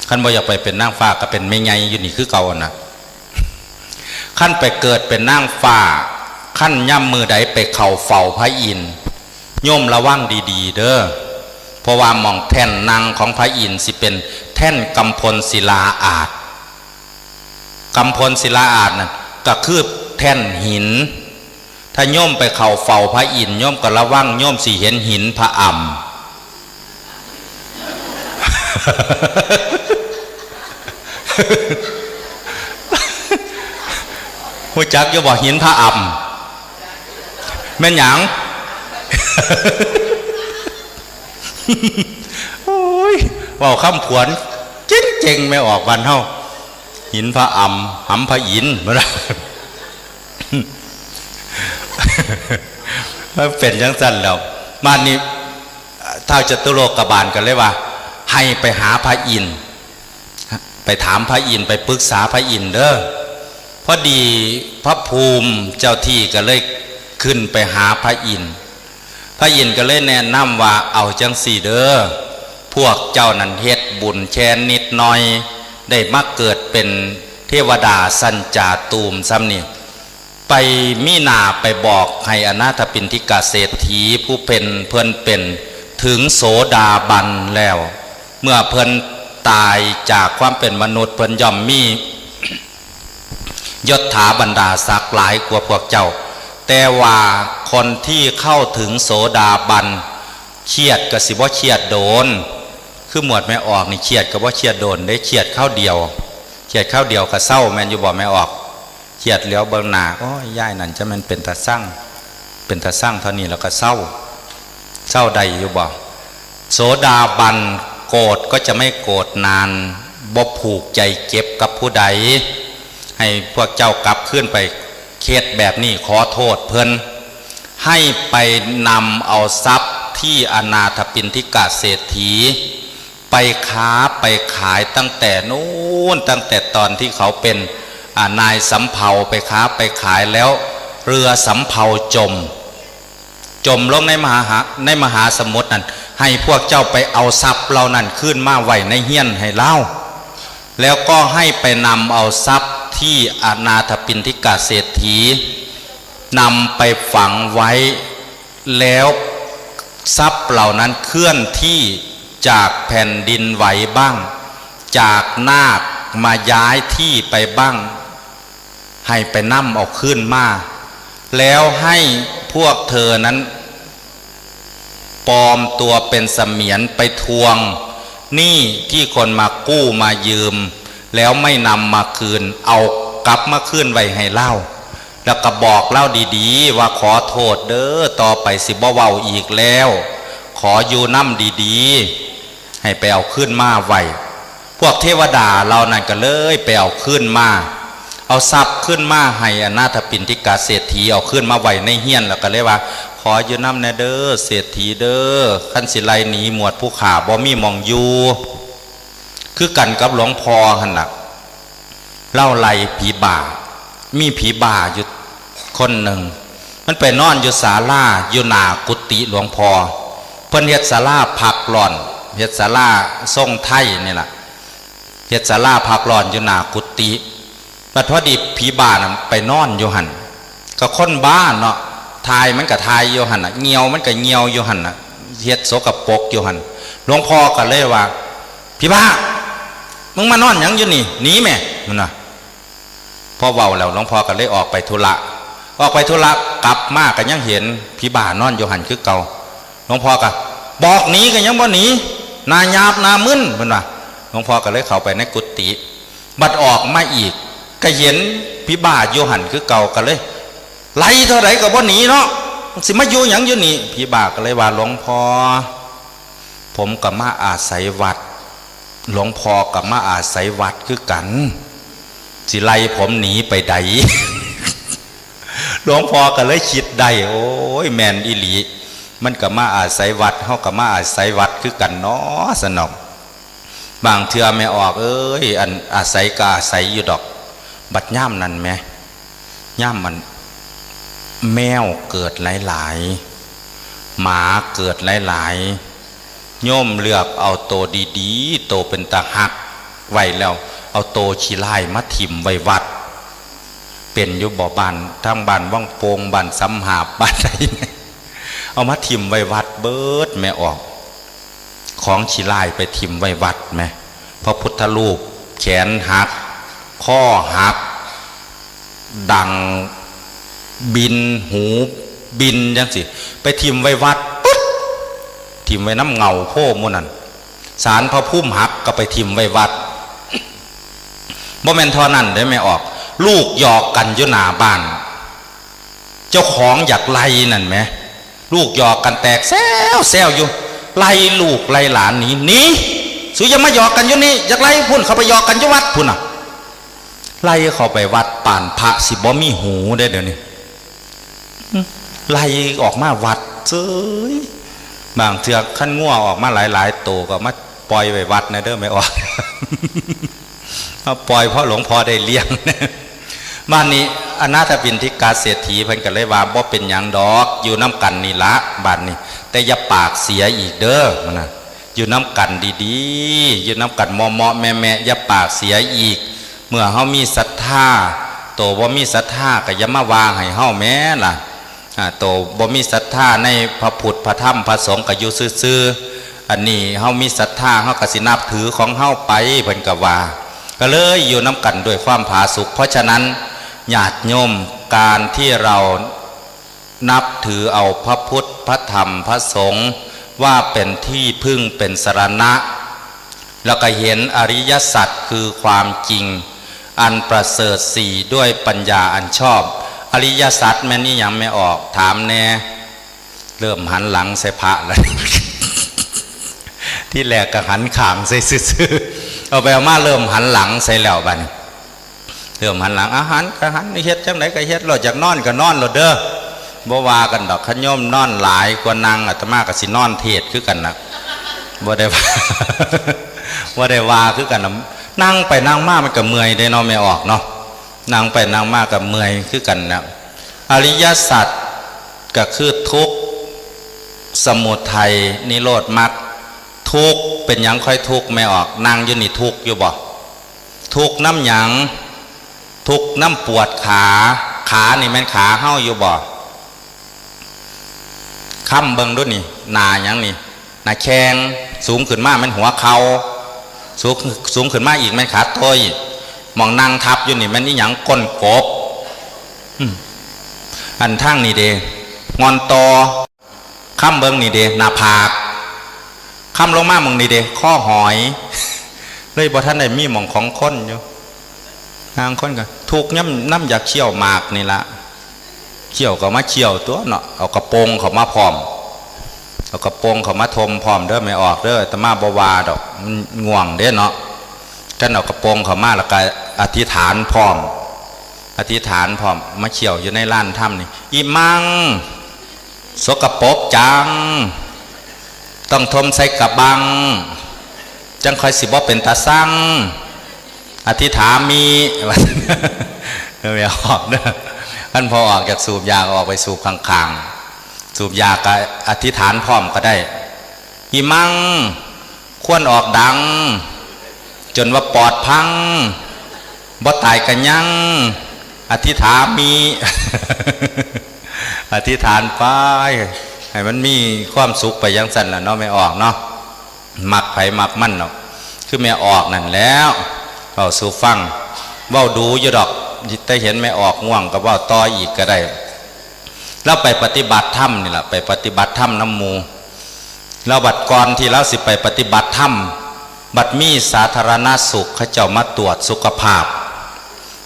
คันบ่อยากไปเป็นนางฟ้าก็เป็นแม่ใหญ่อยู่นี่คือเก่าหั่นน่ะ คันไปเกิดเป็นนางฟ้า คันยามมื้อใดไปเข้าเฝ้าพระอินทร์ โยมระวังดีๆเด้อ เพราะว่าหม่องแท่นนั่งของพระอินทร์สิเป็นแท่นกำพลศิลาอาสน์ กำพลศิลาอาสน์น่ะ ก็คือ แท่นหิน ถ้าโยมไปเข้าเฝ้าพระอินทร์ โยมก็ระวัง โยมสิเห็นหินพระอำ ฮู้จักอยู่บ่ หินพระอำ แม่นหยัง โอ้ย เว้าคำผวน เจ๋งๆ แม่ออกบ้านเฮา หินพระอำ หำพระอินทร์ มันเป็นจังซั่นแล้ว บ้านนี้ ท้าวจตุโลกบาลก็เลยว่า ให้ไปหาพระอินทร์ ไปถามพระอินทร์ ไปปรึกษาพระอินทร์เด้อ พอดีพระภูมิเจ้าที่ก็เลยขึ้นไปหาพระอินทร์ พระอินทร์ก็เลยแนะนำว่า เอาจังซี่เด้อ พวกเจ้านั่นเฮ็ดบุญแค่นิดหน่อย ได้มาเกิดเป็นเทวดาชั้นจาตุมซ้ำนี่ ไปมีหน้าไปบอกให้อนาถปิณฑิกะเศรษฐีผู้เป็นเพิ่นเป็นถึงโสดาบันแล้ว เมื่อเพิ่นตายจากความเป็นมนุษย์ เพิ่นย่อมมียศถาบรรดาศักดิ์หลายกว่าพวกเจ้า แต่ว่าคนที่เข้าถึงโสดาบัน เครียดก็สิบ่เครียดโดน คือหมวดแม่ออกนี่เครียดก็บ่เครียดโดนเด้ เครียดคราวเดียว เครียดคราวเดียวก็เซา แม่นอยู่บ่แม่ออก เครียดเหลียวเบิ่งหน้า โอ้ย ยายนั่นจะแม่นเป็นตาซัง เป็นตาซังเท่านี้แล้วก็เซา เซาได้อยู่บ่ โสดาบันโกรธก็จะไม่โกรธนาน บ่ผูกใจเจ็บกับผู้ใด ให้พวกเจ้ากลับคืนไป เคสแบบนี้ขอโทษเพิ่น ให้ไปนำเอาทรัพย์ที่อนาถปิณฑิกะเศรษฐี ไปค้าไปขายตั้งแต่นู้น ตั้งแต่ตอนที่เขาเป็น อ่า นายสำเภา ไปค้าไปขายแล้ว เรือสำเภาจม จมลงในมหา ในมหาสมุทรนั่น ให้พวกเจ้าไปเอาทรัพย์เหล่านั้นคืนมาไว้ในเฮียนให้ลาว แล้วก็ให้ไปนำเอาทรัพย์ที่อนาถปิณฑิกะเศรษฐีนำไปฝังไว้ แล้วทรัพย์เหล่านั้นเคลื่อนที่จากแผ่นดินไหวบ้าง จากนาคมาย้ายที่ไปบ้าง ให้ไปนำเอาคืนมา แล้วให้พวกเธอนั้นปลอมตัวเป็นเสมียนไปทวงหนี้ที่คนมากู้มายืม แล้วไม่นำมาคืน เอากลับมาคืนไว้ให้ลาว แล้วก็บอกลาวดีๆ ว่าขอโทษเด้อ ต่อไปสิบ่เว้าอีกแล้ว ขออยู่นำดีๆ ให้ไปเอาคืนมาไว้ พวกเทวดาเหล่านั้นก็เลยไปเอาคืนมา เอาทรัพย์คืนมาให้อนาถปิณฑิกะเศรษฐี เอาคืนมาไว้ในเฮียน แล้วก็เลยว่า ขออยู่นำแน่เด้อเศรษฐีเด้อ คันสิไล่หนีหมวดผู้ข้าบ่มีหม่องอยู่ คือกันกับหลวงพ่อหั่นล่ะ ลาวไล่ผีบ้า มีผีบ้าอยู่คนหนึ่ง มันไปนอนอยู่ศาลา อยู่หน้ากุฏิหลวงพ่อ เพิ่นเฮ็ดศาลาพักร้อน เฮ็ดศาลาทรงไทยนี่ล่ะ เฮ็ดศาลาพักร้อนอยู่หน้ากุฏิ บัดพอดีผีบ้าน่ะไปนอนอยู่หั่น ก็คนบ้าเนาะ ถ่ายมันก็ถ่ายอยู่หั่นน่ะ เงี่ยวมันก็เงี่ยวอยู่หั่นน่ะ เฮ็ดสกปรกอยู่หั่น หลวงพ่อก็เลยว่า ผีบ้า มึงมานอนหยังอยู่นี่ หนีแม่ มันว่า พอเว้าแล้วหลวงพ่อก็เลยออกไปธุระ ออกไปธุระกลับมาก็ยังเห็นผีบ้านอนอยู่หั่นคือเก่า หลวงพ่อก็บอกหนีก็ยังบ่หนี หน้าหยาบหน้ามึน เพิ่นว่า หลวงพ่อก็เลยเข้าไปในกุฏิ บัดออกมาอีก ก็เห็นผีบ้าอยู่หั่นคือเก่า ก็เลย ไล่เท่าใดก็บ่หนีเนาะ สิมาอยู่หยังอยู่นี่ ผีบ้าก็เลยว่า หลวงพ่อ ผมก็มาอาศัยวัด หลวงพ่อก็มาอาศัยวัดคือกัน สิไล่ผมหนีไปใด หลวงพ่อก็เลยคิดได้ โอ้ย แม่นอีหลี มันก็มาอาศัยวัด เฮาก็มาอาศัยวัดคือกันเนาะ สนอง บางเทื่อแม่ออกเอ้ย อันอาศัยก็อาศัยอยู่ดอก บัดยามนั้นแหม ยามมัน แมวเกิดหลายๆ หมาเกิดหลายๆ โยมเลือกเอาโตดีๆ โตเป็นตาฮักไว้แล้ว เอาโตขี้ร้ายมาถิ่มไว้วัด เป็นอยู่บ่ บ้าน ทั้งบ้านวังโป่ง บ้านสำหาบ บ้านใดเนี่ย เอามาถิ่มไว้วัดเบิด แม่ออก ของขี้ร้ายไปถิ่มไว้วัดแหม พระพุทธรูป แขนหัก คอหัก ดัง บิน หูบินจังสิ ไปถิ่มไว้วัดปุ๊บ ถิ่มไว้น้ำเงาโพธิ์หมู่นั่น ศาลพระภูมิหักก็ไปถิ่มไว้วัด บ่แม่นเท่านั้นเด้แม่ออก ลูกหยอกกันอยู่หน้าบ้าน เจ้าของอยากไล่นั่นแหม ลูกหยอกกันแตกแซวแซวอยู่ ไล่ลูกไล่หลานหนี หนี สูอย่ามาหยอกกันอยู่นี่ อยากไล่พุ้น เข้าไปหยอกกันอยู่วัดพุ้นน่ะ ไล่เข้าไปวัด ป่านพระสิบ่มีหูเด้เดี๋ยวนี้ ไล่ออกมาวัดเซ้ย บางเทื่อคันงัวออกมาหลายๆ โตก็มาปล่อยไว้วัดนะเด้อแม่ออก มาปล่อยเพราะหลวงพ่อได้เลี้ยง บ้านนี้อนาถปิณฑิกาเศรษฐีเพิ่นก็เลยว่า บ่เป็นหยังดอก อยู่น้ำกันนี่ละ บ้านนี้ แต่อย่าปากเสียอีกเด้อ นะ อยู่น้ำกันดีๆ อยู่น้ำกันเหมาะๆ แม่ๆ อย่าปากเสียอีก เมื่อเฮามีศรัทธา โตบ่มีศรัทธาก็อย่ามาว่าให้เฮาแหมล่ะ อ่า โตบ่มีศรัทธาในพระพุทธพระธรรมพระสงฆ์ก็อยู่ซื่อๆ อันนี้เฮามีศรัทธา เฮาก็สินับถือของเฮาไป เพิ่นก็ว่า ก็เลยอยู่นำกันด้วยความผาสุก เพราะฉะนั้นญาติโยม การที่เรานับถือเอาพระพุทธพระธรรมพระสงฆ์ว่าเป็นที่พึ่งเป็นสรณะ แล้วก็เห็นอริยสัจคือความจริงอันประเสริฐสี่ด้วยปัญญาอันชอบ อริยสัจแม่นอีหยังแม่ออก ถามแน่ เริ่มหันหลังใส่พระแล้ว ที่แรกก็หันข้างใส่ซื่อๆ เอาไปเอามาเริ่มหันหลังใส่แล้วบัดนี้ เริ่มหันหลัง อาหารก็หัน เฮ็ดจังไดก็เฮ็ดโลด อยากนอนก็นอนโลดเด้อ บ่ว่ากันดอก คันโยมนอนหลายกว่านั่ง อาตมาก็สินอนเทศน์คือกันน่ะ บ่ได้ว่า บ่ได้ว่าคือกันน่ะ นั่งไปนั่งมามันก็เมื่อยเด้เนาะแม่ออกเนาะ นั่งไปนั่งมาก็เมื่อยคือกันน่ะ อริยสัจก็คือทุกข์ สมุทัย นิโรธมรรค ทุกข์ เป็นหยังค่อยทุกข์แม่ออก นั่งอยู่นี่ทุกข์อยู่บ่ ทุกข์นำหยัง ทุกข์นำปวดขา ขานี่แม่นขาเฮาอยู่บ่ ค้ำเบิ่งดูนี่ หน้าหยังนี่ หน้าแข้ง สูงขึ้นมาแม่นหัวเข่า สูง สูงขึ้นมาอีกแม่นขาต้อย หม่องนั่งทับอยู่นี่แม่นอีหยัง ก้นกบ อืม อันทางนี่เด้ งอนต่อ ค้ำเบิ่งนี่เด้ หน้าผาก ค้ำลงมาหม่องนี่เด้ คอหอย เลยบ่ทันได้มีหม่องของคนอยู่ นางคนก็ทุกข์ย่ำนำอยากเคี้ยวหมากนี่ละ เคี้ยวก็มาเคี้ยวตัวเนาะ เอากระโปรงเข้ามาพร้อม เอากระโปรงเข้ามาทมพร้อมเด้อ แม่ออกเด้อ อาตมาบ่ว่าดอก มันง่วงเด้เนาะ คันเอากระโปรงเข้ามาแล้วก็อธิษฐานพร้อม อธิษฐานพร้อม มาเคี้ยวอยู่ในลานธรรมนี่ อิมัง สกปรกจัง ต้องทมใส่กะบัง จังค่อยสิบ่เป็นตาซัง อธิษฐามิ แม่ออกเด้อ คันพอออกจากสูบยาก็ออกไปสูบข้างๆ สูบยาก็อธิษฐานพร้อมก็ได้ อิมัง ควรออกดัง จนว่าปอดพัง บ่ตายกะยัง อธิษฐามิ อธิษฐานไป ให้มันมีความสุขไปจั่งซั่นล่ะเนาะ แม่ออกเนาะ มักไผมักมันเนาะ คือแม่ออกนั่นแหล้ว เว้าสู่ฟัง เว้าดูอยู่ดอก แต่เห็นแม่ออกง่วงก็เว้าต่ออีกก็ได้ ลาวไปปฏิบัติธรรมนี่ล่ะ ไปปฏิบัติธรรมนำหมู่ ลาวบัดก่อนที่ลาวสิไปปฏิบัติธรรม บัดมีสาธารณสุขเขาเจ้ามาตรวจสุขภาพ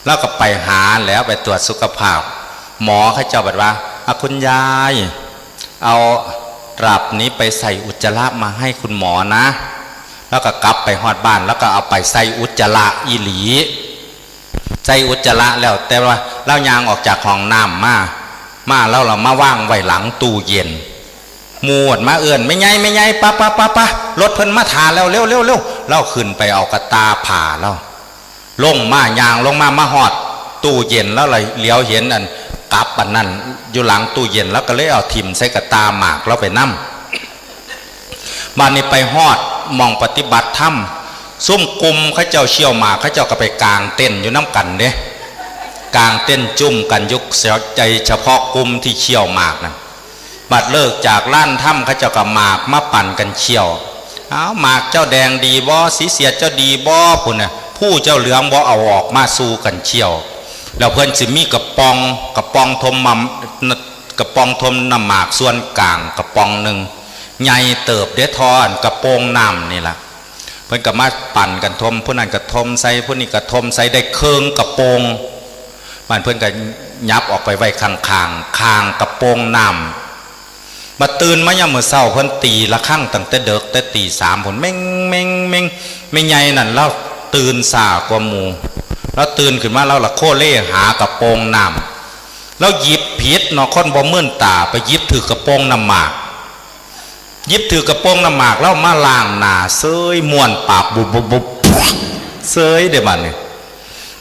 ลาวก็ไปหาแหล้ว ไปตรวจสุขภาพ หมอเขาเจ้าบัดว่า อ่ะ คุณยาย เอาตลับนี้ไปใส่อุจจาระมาให้คุณหมอนะ ลาวก็กลับไปฮอดบ้าน ลาวก็เอาไปใส่อุจจาระอีหลี ใส่อุจจาระแล้ว แต่ว่าลาวย่างออกจากห้องน้ำมา มาลาวละมาวางไว้หลังตู้เย็น หมู่มาเอิ้น แม่ใหญ่ แม่ใหญ่ ปะ ปะ ปะ ปะ รถเพิ่นมาถ่าแล้ว เร็ว เร็ว เร็ว ลาวขึ้นไปเอากระตาผ้าลาว ลงมา ย่างลงมา มาฮอดตู้เย็น ลาวละเหลียวเห็นอันกับอันนั้นอยู่หลังตู้เย็น ลาวก็เลยเอาถิ่มใส่กระตาหมากลาวไปนำ บัดนี้ไปฮอดหม่องปฏิบัติธรรม ซุมกลุ่มเขาเจ้าเคี้ยวหมาก เขาเจ้าก็ไปกางเต็นท์อยู่นำกันเด้ กางเต็นท์จุ่มกันอยู่ ใจเฉพาะกลุ่มที่เคี้ยวหมากนั่น บัดเลิกจากลานธรรม เขาเจ้าก็หมากมาปั่นกันเคี้ยว เอาหมากเจ้าแดงดีบ่ สีเสียดเจ้าดีบ่ พุ้นน่ะ ผู้เจ้าเหลืองบ่ เอาออกมาสู่กันเคี้ยว แล้วเพิ่นสิมีกระป๋อง กระป๋องถมน้ำ กระป๋องถมน้ำหมากส่วนกลางกระป๋องหนึ่ง ใหญ่เติบเด้ ท่ออันกระโปรงน้ำนี่ล่ะ เพิ่นก็มาปั่นกันถม ผู้นั้นก็ถมใส่ ผู้นี้ก็ถมใส่ ได้เคิ่งกระโปรง บ้านเพิ่นก็ยับออกไปไว้ข้างๆ ข้างกระโปรงน้ำ มาตื่นมายามมื้อเช้า เพิ่นตีระฆังตั้งแต่เดิก แต่ตีสามพุ้น เม้งเม้งเม้ง แม่ใหญ่นั่นลาวตื่นช้ากว่าหมู่ ลาวตื่นขึ้นมา ลาวละโคเลหากระโปรงน้ำ ลาวหยิบผิดเนาะ คนบ่มืนตา ไปหยิบถือกระโปรงน้ำหมาก หยิบถือกระโปรงน้ำหมาก ลาวมาล้างหน้าเซย ม้วนปากบุบบุบบุบเซยเด้บัดนี้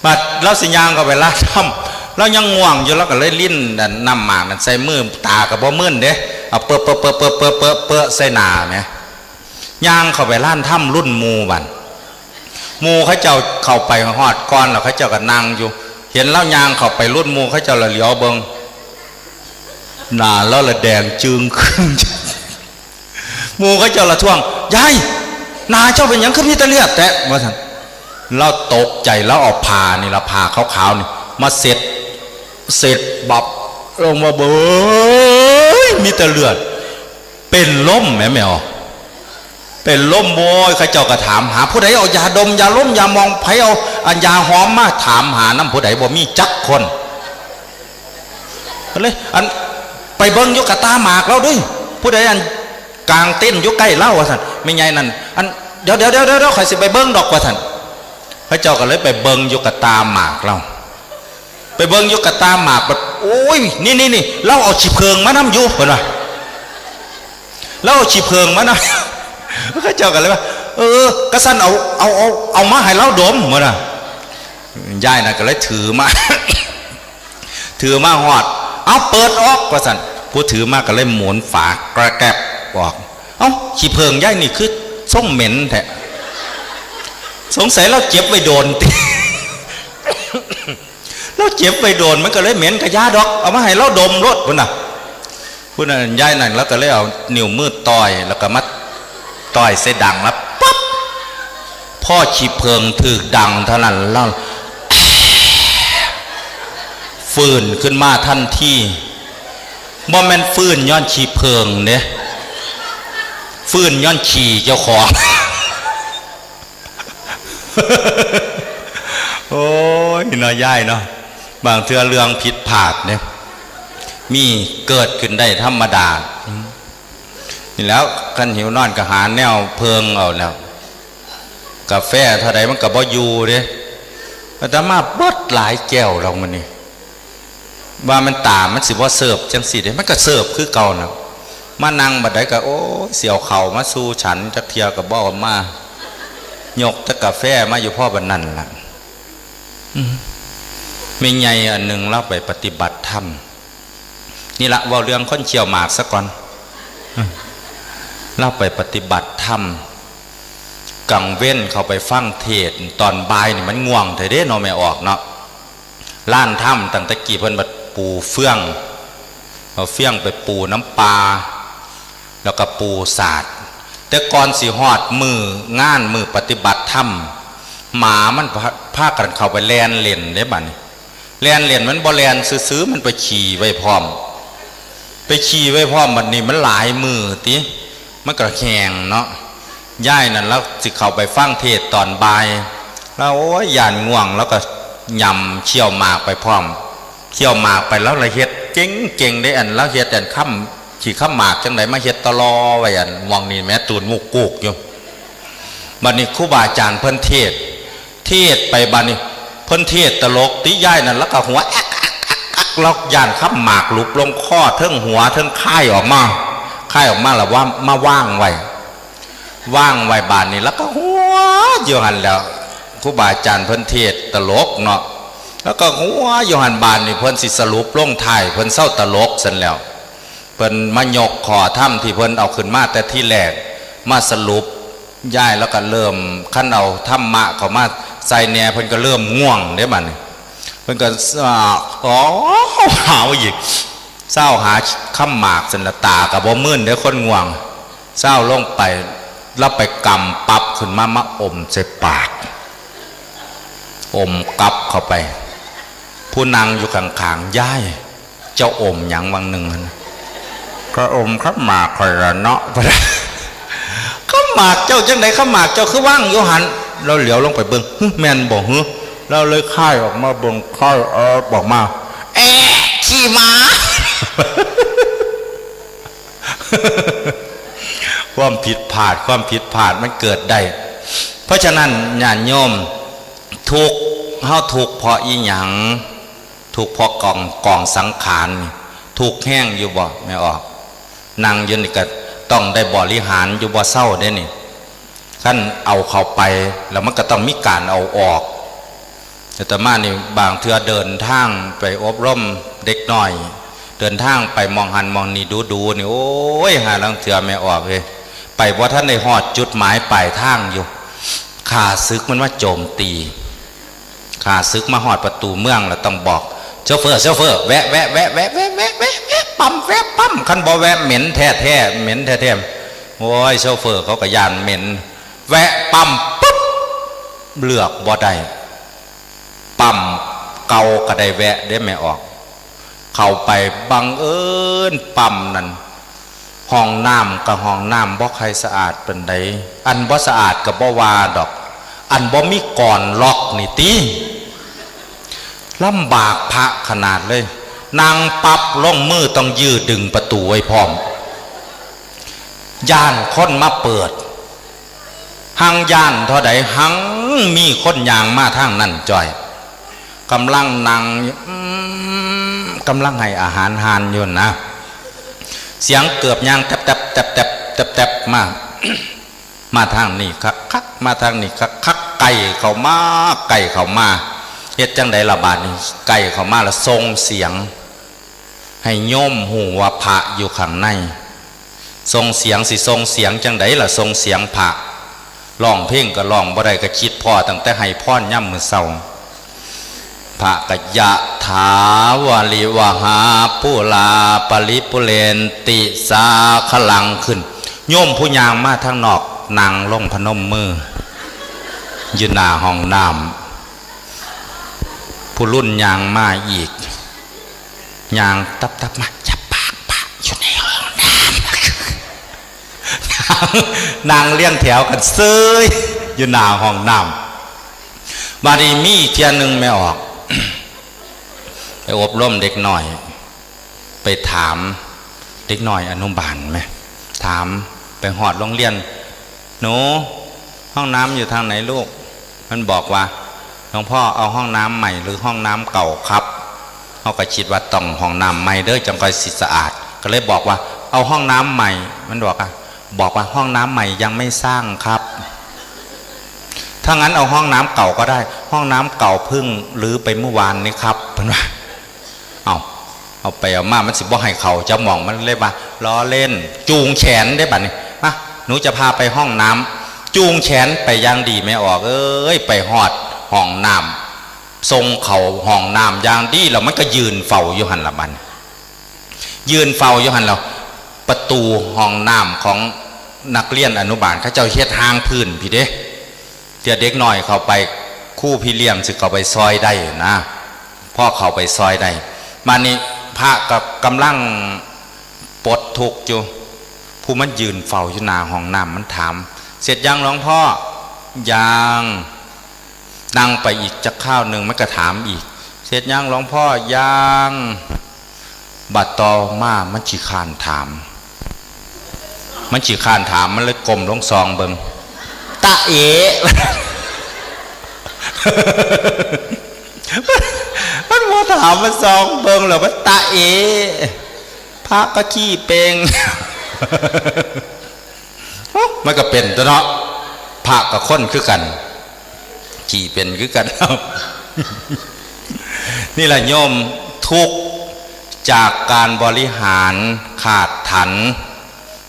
บัดลาวสิย่างเข้าไปร้านทำ ลาวยังง่วงอยู่ ลาวก็เลยลิ้นอันน้ำหมากนั่นใส่มือ ตาก็บ่มืนเด้ เอาเปอะเปอะเปอะเปอะเปอะเปอะเปอะใส่หน้าแหม ย่างเข้าไปร้านทำรุ่นหมู่บัด หมู่เขาเจ้าเข้าไปฮอดก่อนแล้ว เขาเจ้าก็นั่งอยู่ เห็นลาวย่างเข้าไปรุ่นหมู่ เขาเจ้าละเหลียวเบิ่ง หน้าลาวละแดงจึงครึ่ง หมู่เขาเจ้าละท้วง ยาย หน้าเจ้าเป็นหยังคือมีแต่เลือดแท้ ว่าซั่น ลาวตกใจ ลาวเอาผ้านี่ล่ะ ผ้าขาวๆนี่ มาเช็ด เช็ดบับลงมา เบ้ย มีแต่เลือด เป็นลมแหมแม่ออก เป็นลม โว้ย เขาเจ้าก็ถามหา ผู้ใดเอายาดม ยาลม ยามอง ไผเอาอันยาหอมมา ถามหานำ ผู้ใดบ่มีจักคน ก็เลย อัน ไปเบิ่งอยู่กะตาหมากลาวเด้อ ผู้ใดอันกางเต็นท์อยู่ใกล้ลาว ว่าซั่น แม่ใหญ่นั่น อัน เดี๋ยวๆๆๆ ข้อยสิไปเบิ่งดอก ว่าซั่น เขาเจ้าก็เลยไปเบิ่งอยู่กะตาหมากลาว ไปเบิ่งอยู่กะตาหมาก บัด โอ้ย นี่ๆๆ ลาวเอาขี้เผิ่งมานำอยู่ เพิ่นว่า ลาวเอาขี้เผิ่งมานำ เขาเจ้าก็เลยว่า เออ กะซั่นเอา เอา เอา เอามาให้ลาวดม เพิ่นว่า ยายนั่นก็เลยถือมา ถือมาฮอด เอาเปิดออก ว่าซั่น ผู้ถือมาก็เลยหมุนฝากระแกบออก เอ้า ขี้เผิ่งยายนี่คือทรงเหม็นแท้ สงสัยลาวเก็บไว้โดนติ ลาวเก็บไว้โดน มันก็เลยเหม็น กะอย่าดอก เอามาให้ลาวดมโลด พุ้นน่ะ พุ้นน่ะ ยายนั่นลาวก็เลยเอานิ้วมือต่อย แล้วก็มาต่อยใส่ดังแล้วปั๊บ พอขี้เผิ่งถืกดังเท่านั้นลาวฟื้นขึ้นมาทันที บ่แม่นฟื้นย้อนขี้เผิ่งเด้ ฟื้นย้อนขี้เจ้าของ โอ้ย เนาะยายเนาะ บางเทื่อเรื่องผิดพลาดเนี่ย มีเกิดขึ้นได้ธรรมดา นี่แหล้ว คันหิวนอนก็หาแนวเผิ่งเอาแล้ว กาแฟเท่าใดมันก็บ่อยู่เด้ อาตมาเบิดหลายแก้วแล้วมื้อนี้ ว่ามันตามันสิบ่เสิร์ฟจังซี่เด้ มันก็เสิร์ฟคือเก่าน่ะ มานั่งบัดใดก็ โอ้ย สิเอาเข้ามาสู่ฉันจักเทื่อก็บ่เอามา ยกแต่กาแฟมาอยู่พอบัดนั้นล่ะ อืม แม่ใหญ่อันหนึ่งลาวไปปฏิบัติธรรม นี่ละ เว้าเรื่องคนเคี้ยวหมากซะก่อน อืม ลาวไปปฏิบัติธรรม กลางเว็นเข้าไปฟังเทศน์ ตอนบ่ายนี่มันง่วงแท้เด้เนาะ แม่ออกเนาะ ร้านธรรมตั้งแต่กี้เพิ่นบัดปูเฟือง เอาเฟืองไปปูน้ำปลา แล้วก็ปูสาด แต่ก่อนสิฮอดมื้องานมื้อปฏิบัติธรรม หมามันพา พากันเข้าไปแล่นเล่นเด้บัดนี้ แล่นเล่นมันบ่แล่นซื่อๆ มันไปขี้ไว้พร้อม ไปขี้ไว้พร้อม บัดนี้มันหลายมื้อติ มันก็แห้งเนาะ ยายนั่นลาวสิเข้าไปฟังเทศน์ตอนบ่าย ลาวโอ้ย ย้านง่วง ลาวก็หย่ำเคี้ยวหมากไปพร้อม เคี้ยวหมากไป ลาวละเฮ็ดเจ๋งๆ เด้ อันลาวเฮ็ดอันคำขี้คำหมากจั่งใดมาเฮ็ดตะลอไว้ อันหม่องนี่แหม ตูนมุกกุกอยู่ บัดนี้ครูบาอาจารย์เพิ่นเทศน์ เทศน์ไปบัดนี้ เพิ่นเทศน์ตลกติ ยายนั่นลาวก็หัวแอ๊กแอ๊กแอ๊กแอ๊ก ลาวย้านคำหมากหลุบลงคอ เทิงหัวเทิงคายออกมา คายออกมาแล้วว่า มาวางไว้ วางไว้ บาดนี้ลาวก็หัวอยู่หั่นแหล้ว ครูบาอาจารย์เพิ่นเทศน์ตลกเนาะ ลาวก็หัวอยู่หั่น บาดนี้เพิ่นสิสรุปลงท้าย เพิ่นเซาตลกซั้นแหล้ว เพิ่นมายกข้อธรรมที่เพิ่นเอาขึ้นมาแต่ทีแรก มาสรุป ยายลาวก็เริ่ม คันเอาธรรมะเข้ามาใส่แหน่ เพิ่นก็เริ่มง่วงเด้บัดนี้ เพิ่นก็ อ้า อ๋อ หาวอีก เซาหาคำหมากซั้นละ ตาก็บ่มืนเด้ คนง่วง เซาลงไป ลาวไปกำปั๊บขึ้นมา มาอมใส่ปาก อมกับเข้าไป ผู้นั่งอยู่ข้างๆ ยาย เจ้าอมหยังวังหนึ่งหั่น ก็อมข้าวหมากข่อยละเนาะ ข้าวหมากเจ้าจังได๋ ข้าวหมากเจ้าคือวางอยู่หั่น ลาวเหลียวลงไปเบิ่ง หึ แม่นบ่หึ ลาวเลยคายออกมาเบิ่ง คายแอบออกมา แอะ ขี้หมา ความผิดพลาด ความผิดพลาดมันเกิดได้ เพราะฉะนั้นญาติโยม ทุกข์ เฮาทุกข์เพราะอิหยัง ทุกข์เพราะกอง กองสังขารนี่ ทุกข์แฮงอยู่บ่ แม่ออก นั่งอยู่นี่ก็ต้องได้บริหารอยู่บ่เซาเด้นี่ คันเอาเข้าไป แล้วมันก็ต้องมีการเอาออก อาตมานี่บางเทื่อเดินทางไปอบรมเด็กน้อย เดินทางไปหม่องหั้นหม่องนี่ดูๆ นี่ โอ้ย ห่าลางเทื่อ แม่ออกเอ้ย ไปบ่ทันได้ฮอดจุดหมายปลายทางอยู่ ข้าศึกมันมาโจมตี ข้าศึกมาฮอดประตูเมืองแล้วต้องบอก โชเฟอร์ โชเฟอร์ แวะ แวะ ปั๊ม แวะ ปั๊ม คันบ่แวะเหม็นแท้ๆ เหม็นแท้ๆ โอ้ย โชเฟอร์เขาก็ย้านเหม็น แวะปั๊มปุ๊บ เลือกบ่ได้ ปั๊มเก่าก็ได้แวะเด้ แม่ออก เข้าไปบังเอิญปั๊มนั่น ห้องน้ำก็ห้องน้ำบ่ค่อยสะอาดปานใด อันบ่สะอาดก็บ่ว่าดอก อันบ่มีกลอนล็อกนี่ติ ลำบากพระขนาดเลย นั่งปั๊บลงมือต้องยื้อดึงประตูไว้พร้อม ย้านคนมาเปิด หังย้านเท่าใด หังมีคนย่างมาทางนั้นจ้อย กำลังนั่ง อืม กำลังให้อาหารห่านอยู่นะ เสียงเกือบย่างแต๊บๆ แต๊บๆ แต๊บๆ มา มาทางนี้คักๆ มาทางนี้คักๆ ใกล้เข้ามา ใกล้เข้ามา เฮ็ดจั่งใดล่ะบาดนี้ ใกล้เข้ามาแล้วส่งเสียง ให้โยมฮู้ว่าพระอยู่ข้างใน ส่งเสียงสิส่งเสียงจั่งใดล่ะ ส่งเสียงพระ ร้องเพลงก็ร้องบ่ได้ ก็คิดพ้อตั้งแต่ให้พรยามมื้อเช้า พระก็ ยะถาวาริวหาปูราปริปูเรนติสาคะลัง ขึ้น โยมผู้ย่างมาทางนอกนั่งลงพนมมือ อยู่หน้าห้องน้ำ ผู้รุ่นย่างมาอีก ย่างตับๆ มา อย่าปากปาก อยู่ในห้องน้ำ นั่งเรียงแถวกันเซยอยู่หน้าห้องน้ำ บาดนี้มีอีกเทื่อหนึ่ง แม่ออก ไปอบรมเด็กน้อย ไปถามเด็กน้อยอนุบาลแหม ถาม ไปฮอดโรงเรียน หนู ห้องน้ำอยู่ทางไหนลูก มันบอกว่า หลวงพ่อเอาห้องน้ำใหม่หรือห้องน้ำเก่าครับ เฮาก็คิดว่าต้องห้องน้ำใหม่เด้อ จั่งค่อยสิสะอาด ก็เลยบอกว่า เอาห้องน้ำใหม่ มันบอกว่า บอกว่าห้องน้ำใหม่ยังไม่สร้างครับ ถ้างั้นเอาห้องน้ำเก่าก็ได้ ห้องน้ำเก่าเพิ่งรื้อไปเมื่อวานนี้ครับ เพิ่นว่า เอา เอาไปเอามามันสิบ่ให้เข้าจักหม่อง มันเลยว่า ล้อเล่น จูงแขนเด้บัดนี้ มา หนูจะพาไปห้องน้ำ จูงแขนไปอย่างดี แม่ออกเอ้ย ไปฮอดห้องน้ำ ส่งเข้าห้องน้ำอย่างดี แล้วมันก็ยืนเฝ้าอยู่หั่นล่ะบัดนี้ ยืนเฝ้าอยู่หั่นแล้ว ประตูห้องน้ำของนักเรียนอนุบาลเขาเจ้าเฮ็ดห่างพื้นพี้เด้ เทื่อเด็กน้อยเข้าไป ครูพี่เลี้ยงสิเข้าไปซอยได้นะ พอเข้าไปซอยได้ บาดนี้พระก็กำลังปลดทุกข์อยู่ ผู้มันยืนเฝ้าอยู่หน้าห้องน้ำมันถาม เสร็จยังหลวงพ่อ ยัง นั่งไปอีกจักคราวหนึ่งมันก็ถามอีก เสร็จยังหลวงพ่อ ยัง บัดต่อมามันขี้คร้านถาม มันขี้คร้านถาม มันเลยก้มลงส่องเบิ่ง ตะเอ๋ มันบ่ถาม มันส่องเบิ่งแล้วมันตะเอ๋ พระก็ขี้เป่ง มันก็เป็นตัวเนาะ พระกับคนคือกัน ขี้เป็นคือกัน นี่แหละโยม ทุกข์จากการบริหารขาดถัน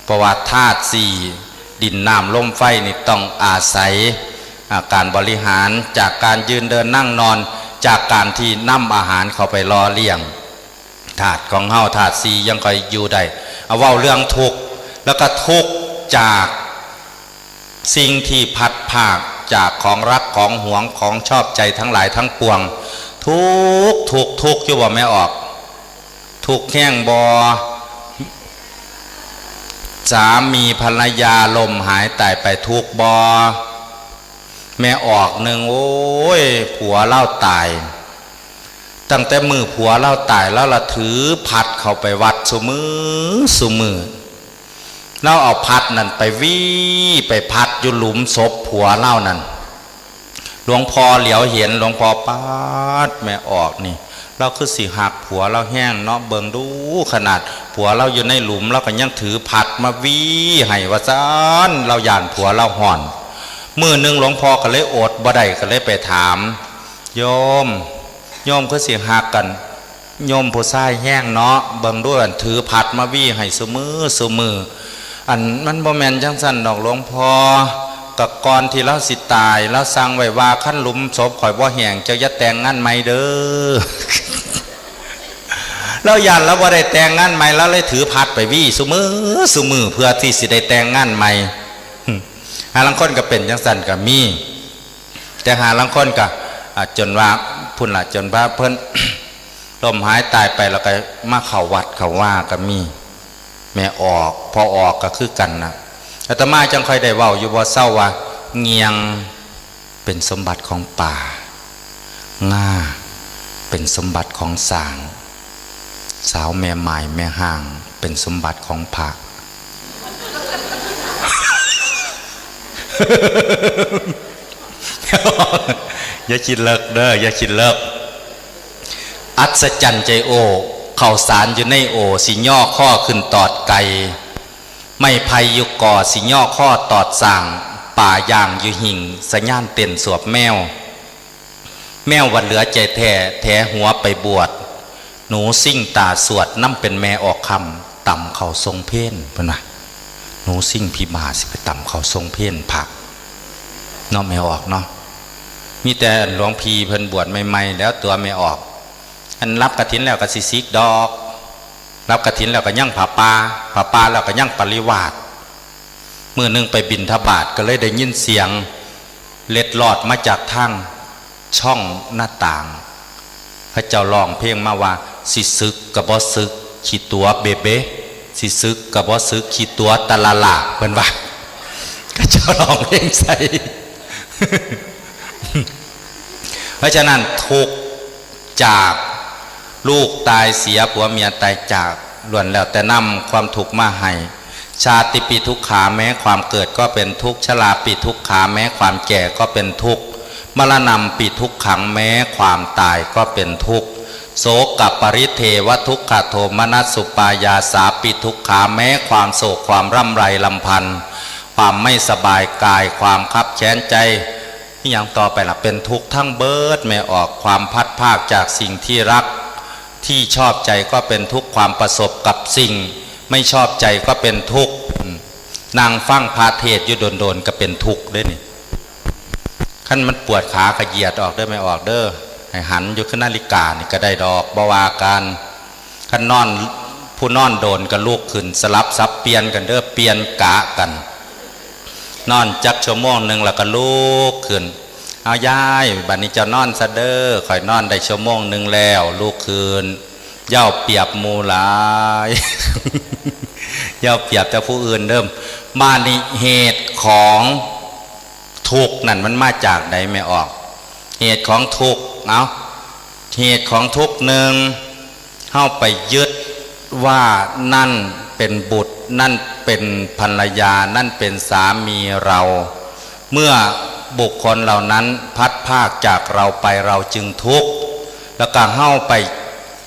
เพราะว่าธาตุสี่ ดินน้ำลมไฟนี่ต้องอาศัย อ่า การบริหารจากการยืนเดินนั่งนอน จากการที่นำอาหารเข้าไปหล่อเลี้ยง ธาตุของเฮา ธาตุสี่ยังค่อยอยู่ได้ เอาเว้าเรื่องทุกข์ แล้วก็ทุกข์จากสิ่งที่พลัดพรากจากของรักของหวงของชอบใจทั้งหลายทั้งปวง ทุกข์ ทุกข์ ทุกข์อยู่บ่แม่ออก ทุกข์แฮงบ่ สามีภรรยาล้มหายตายไปทุกข์บ่ แม่ออกหนึ่ง โอ้ย ผัวลาวตาย ตั้งแต่มื้อผัวลาวตาย ลาวละถือพัดเข้าไปวัดซุมื้อซุมื้อ ลาวเอาพัดนั่นไปหวี้ ไปพัดอยู่หลุมศพผัวลาวนั่น หลวงพ่อเหลียวเห็น หลวงพ่อ ป๊าด แม่ออกนี่ ลาวคือสิฮักผัวลาวแฮงเนาะ เบิ่งดู ขนาดผัวลาวอยู่ในหลุม ลาวก็ยังถือพัดมาหวี้ให้ ว่าซั้น ลาวย้านผัวลาวฮ้อน มื้อหนึ่งหลวงพ่อก็เลยอดบ่ได้ ก็เลยไปถาม โยม โยมคือสิฮักกัน โยมผู้ชายแฮงเนาะ เบิ่งดู อันถือพัดมาหวี้ให้ซุมื้อซุมื้อ อันมันบ่แม่นจั่งซั้นดอกหลวงพ่อ ก็ก่อนที่ลาวสิตาย ลาวสั่งไว้ว่า คันหลุมศพข้อยบ่แห้ง เจ้าอย่าแต่งงานใหม่เด้อ ลาวย้านลาวบ่ได้แต่งงานใหม่ ลาวเลยถือพัดไปหวี้ซุมื้อซุมื้อ เพื่อที่สิได้แต่งงานใหม่ หาลางคนก็เป็นจั่งซั้นก็มี แต่หาลางคนก็ อ่า จนว่าพุ้นล่ะ จนว่าเพิ่น ล้มหายตายไป แล้วก็มาเข้าวัดเข้าวาก็มี แม่ออก พ่อออกก็คือกันน่ะ อาตมาจั่งค่อยได้เว้าอยู่บ่เซาว่า เงี่ยงเป็นสมบัติของป่า ง่าเป็นสมบัติของช้าง สาวแม่ม่ายแม่ฮ้างเป็นสมบัติของพระ อย่าคิดเลิกเด้อ อย่าคิดเลิก อัศจรรย์ใจโอ้ ข้าวสารอยู่ในโอ่ สิย่อข้อขึ้นตอดไก่ ไม้ไผ่อยู่ก่อ สิย่อข้อตอดช้าง ป่าย่างอยู่หิ้ง สะหยานเต้นสวบแมว แมวว่าเหลือใจแท้ แถหัวไปบวช หนูซิ่งตาสวด นำเป็นแม่ออกค่ำ ตำข้าวส่งเพล เพิ่นว่า หนูซิ่งพี่บ้าสิไปตำข้าวส่งเพลพระ เนาะแม่ออกเนาะ มีแต่หลวงพี่เพิ่นบวชใหม่ๆ แล้วตัวแม่ออก อันรับกฐินแล้วก็สิสิกดอก รับกฐินแล้วก็ยังผ้าป่า ผ้าป่าแล้วก็ยังปริวาส มื้อหนึ่งไปบิณฑบาตก็เลยได้ยินเสียงเล็ดลอดมาจากทางช่องหน้าต่าง เขาเจ้าร้องเพลงมาว่า สิสึกก็บ่สึก ขี้ตั๋วเบเบ สิสึกก็บ่สึก ขี้ตั๋วตะละละ เพิ่นว่า เขาเจ้าร้องเพลงใส่ เพราะฉะนั้นทุกข์จากลูกตายเสีย ผัวเมียตายจาก ล้วนแล้วแต่นำความทุกข์มาให้ ชาติปิทุกขา แม้ความเกิดก็เป็นทุกข์ ชราปิทุกขา แม้ความแก่ก็เป็นทุกข์ มรณัมปิทุกขัง แม้ความตายก็เป็นทุกข์ โสกปริเทวทุกขโทมนัสสุปายาสาปิทุกขา แม้ความโศกความร่ำไรรำพัน ความไม่สบายกาย ความคับแค้นใจ นี่อย่างต่อไปล่ะ เป็นทุกข์ทั้งเบิด แม่ออก ความพลัดพรากจากสิ่งที่รัก ที่ชอบใจก็เป็นทุกข์ ความประสบกับสิ่งไม่ชอบใจก็เป็นทุกข์ อืม นั่งฟังพระเทศน์อยู่โดนๆ ก็เป็นทุกข์เด้นี่ คันมันปวดขาก็เหยียดออกเด้อ แม่ออกเด้อ ให้หันอยู่คือนาฬิกานี่ก็ได้ดอก บ่ว่ากัน คันนอน ผู้นอนโดนก็ลุกขึ้น สลับสับเปลี่ยนกันเด้อ เปลี่ยนกะกัน นอนจักชั่วโมงหนึ่งแล้วก็ลุกขึ้น เอายาย บัดนี้เจ้านอนซะเด้อ ข้อยนอนได้ชั่วโมงหนึ่งแล้ว ลุกขึ้น เย้าเปรียบหมู่หลาย เย้าเปรียบแต่ผู้อื่นเด้อ บาดนี้เหตุของทุกข์นั่นมันมาจากใดแม่ออก เหตุของทุกข์ เอ้า เหตุของทุกข์หนึ่ง เฮาไปยึดว่านั่นเป็นบุตร นั่นเป็นภรรยา นั่นเป็นสามีเรา เมื่อบุคคลเหล่านั้นพลัดพรากจากเราไป เราจึงทุกข์ แล้วก็เฮาไป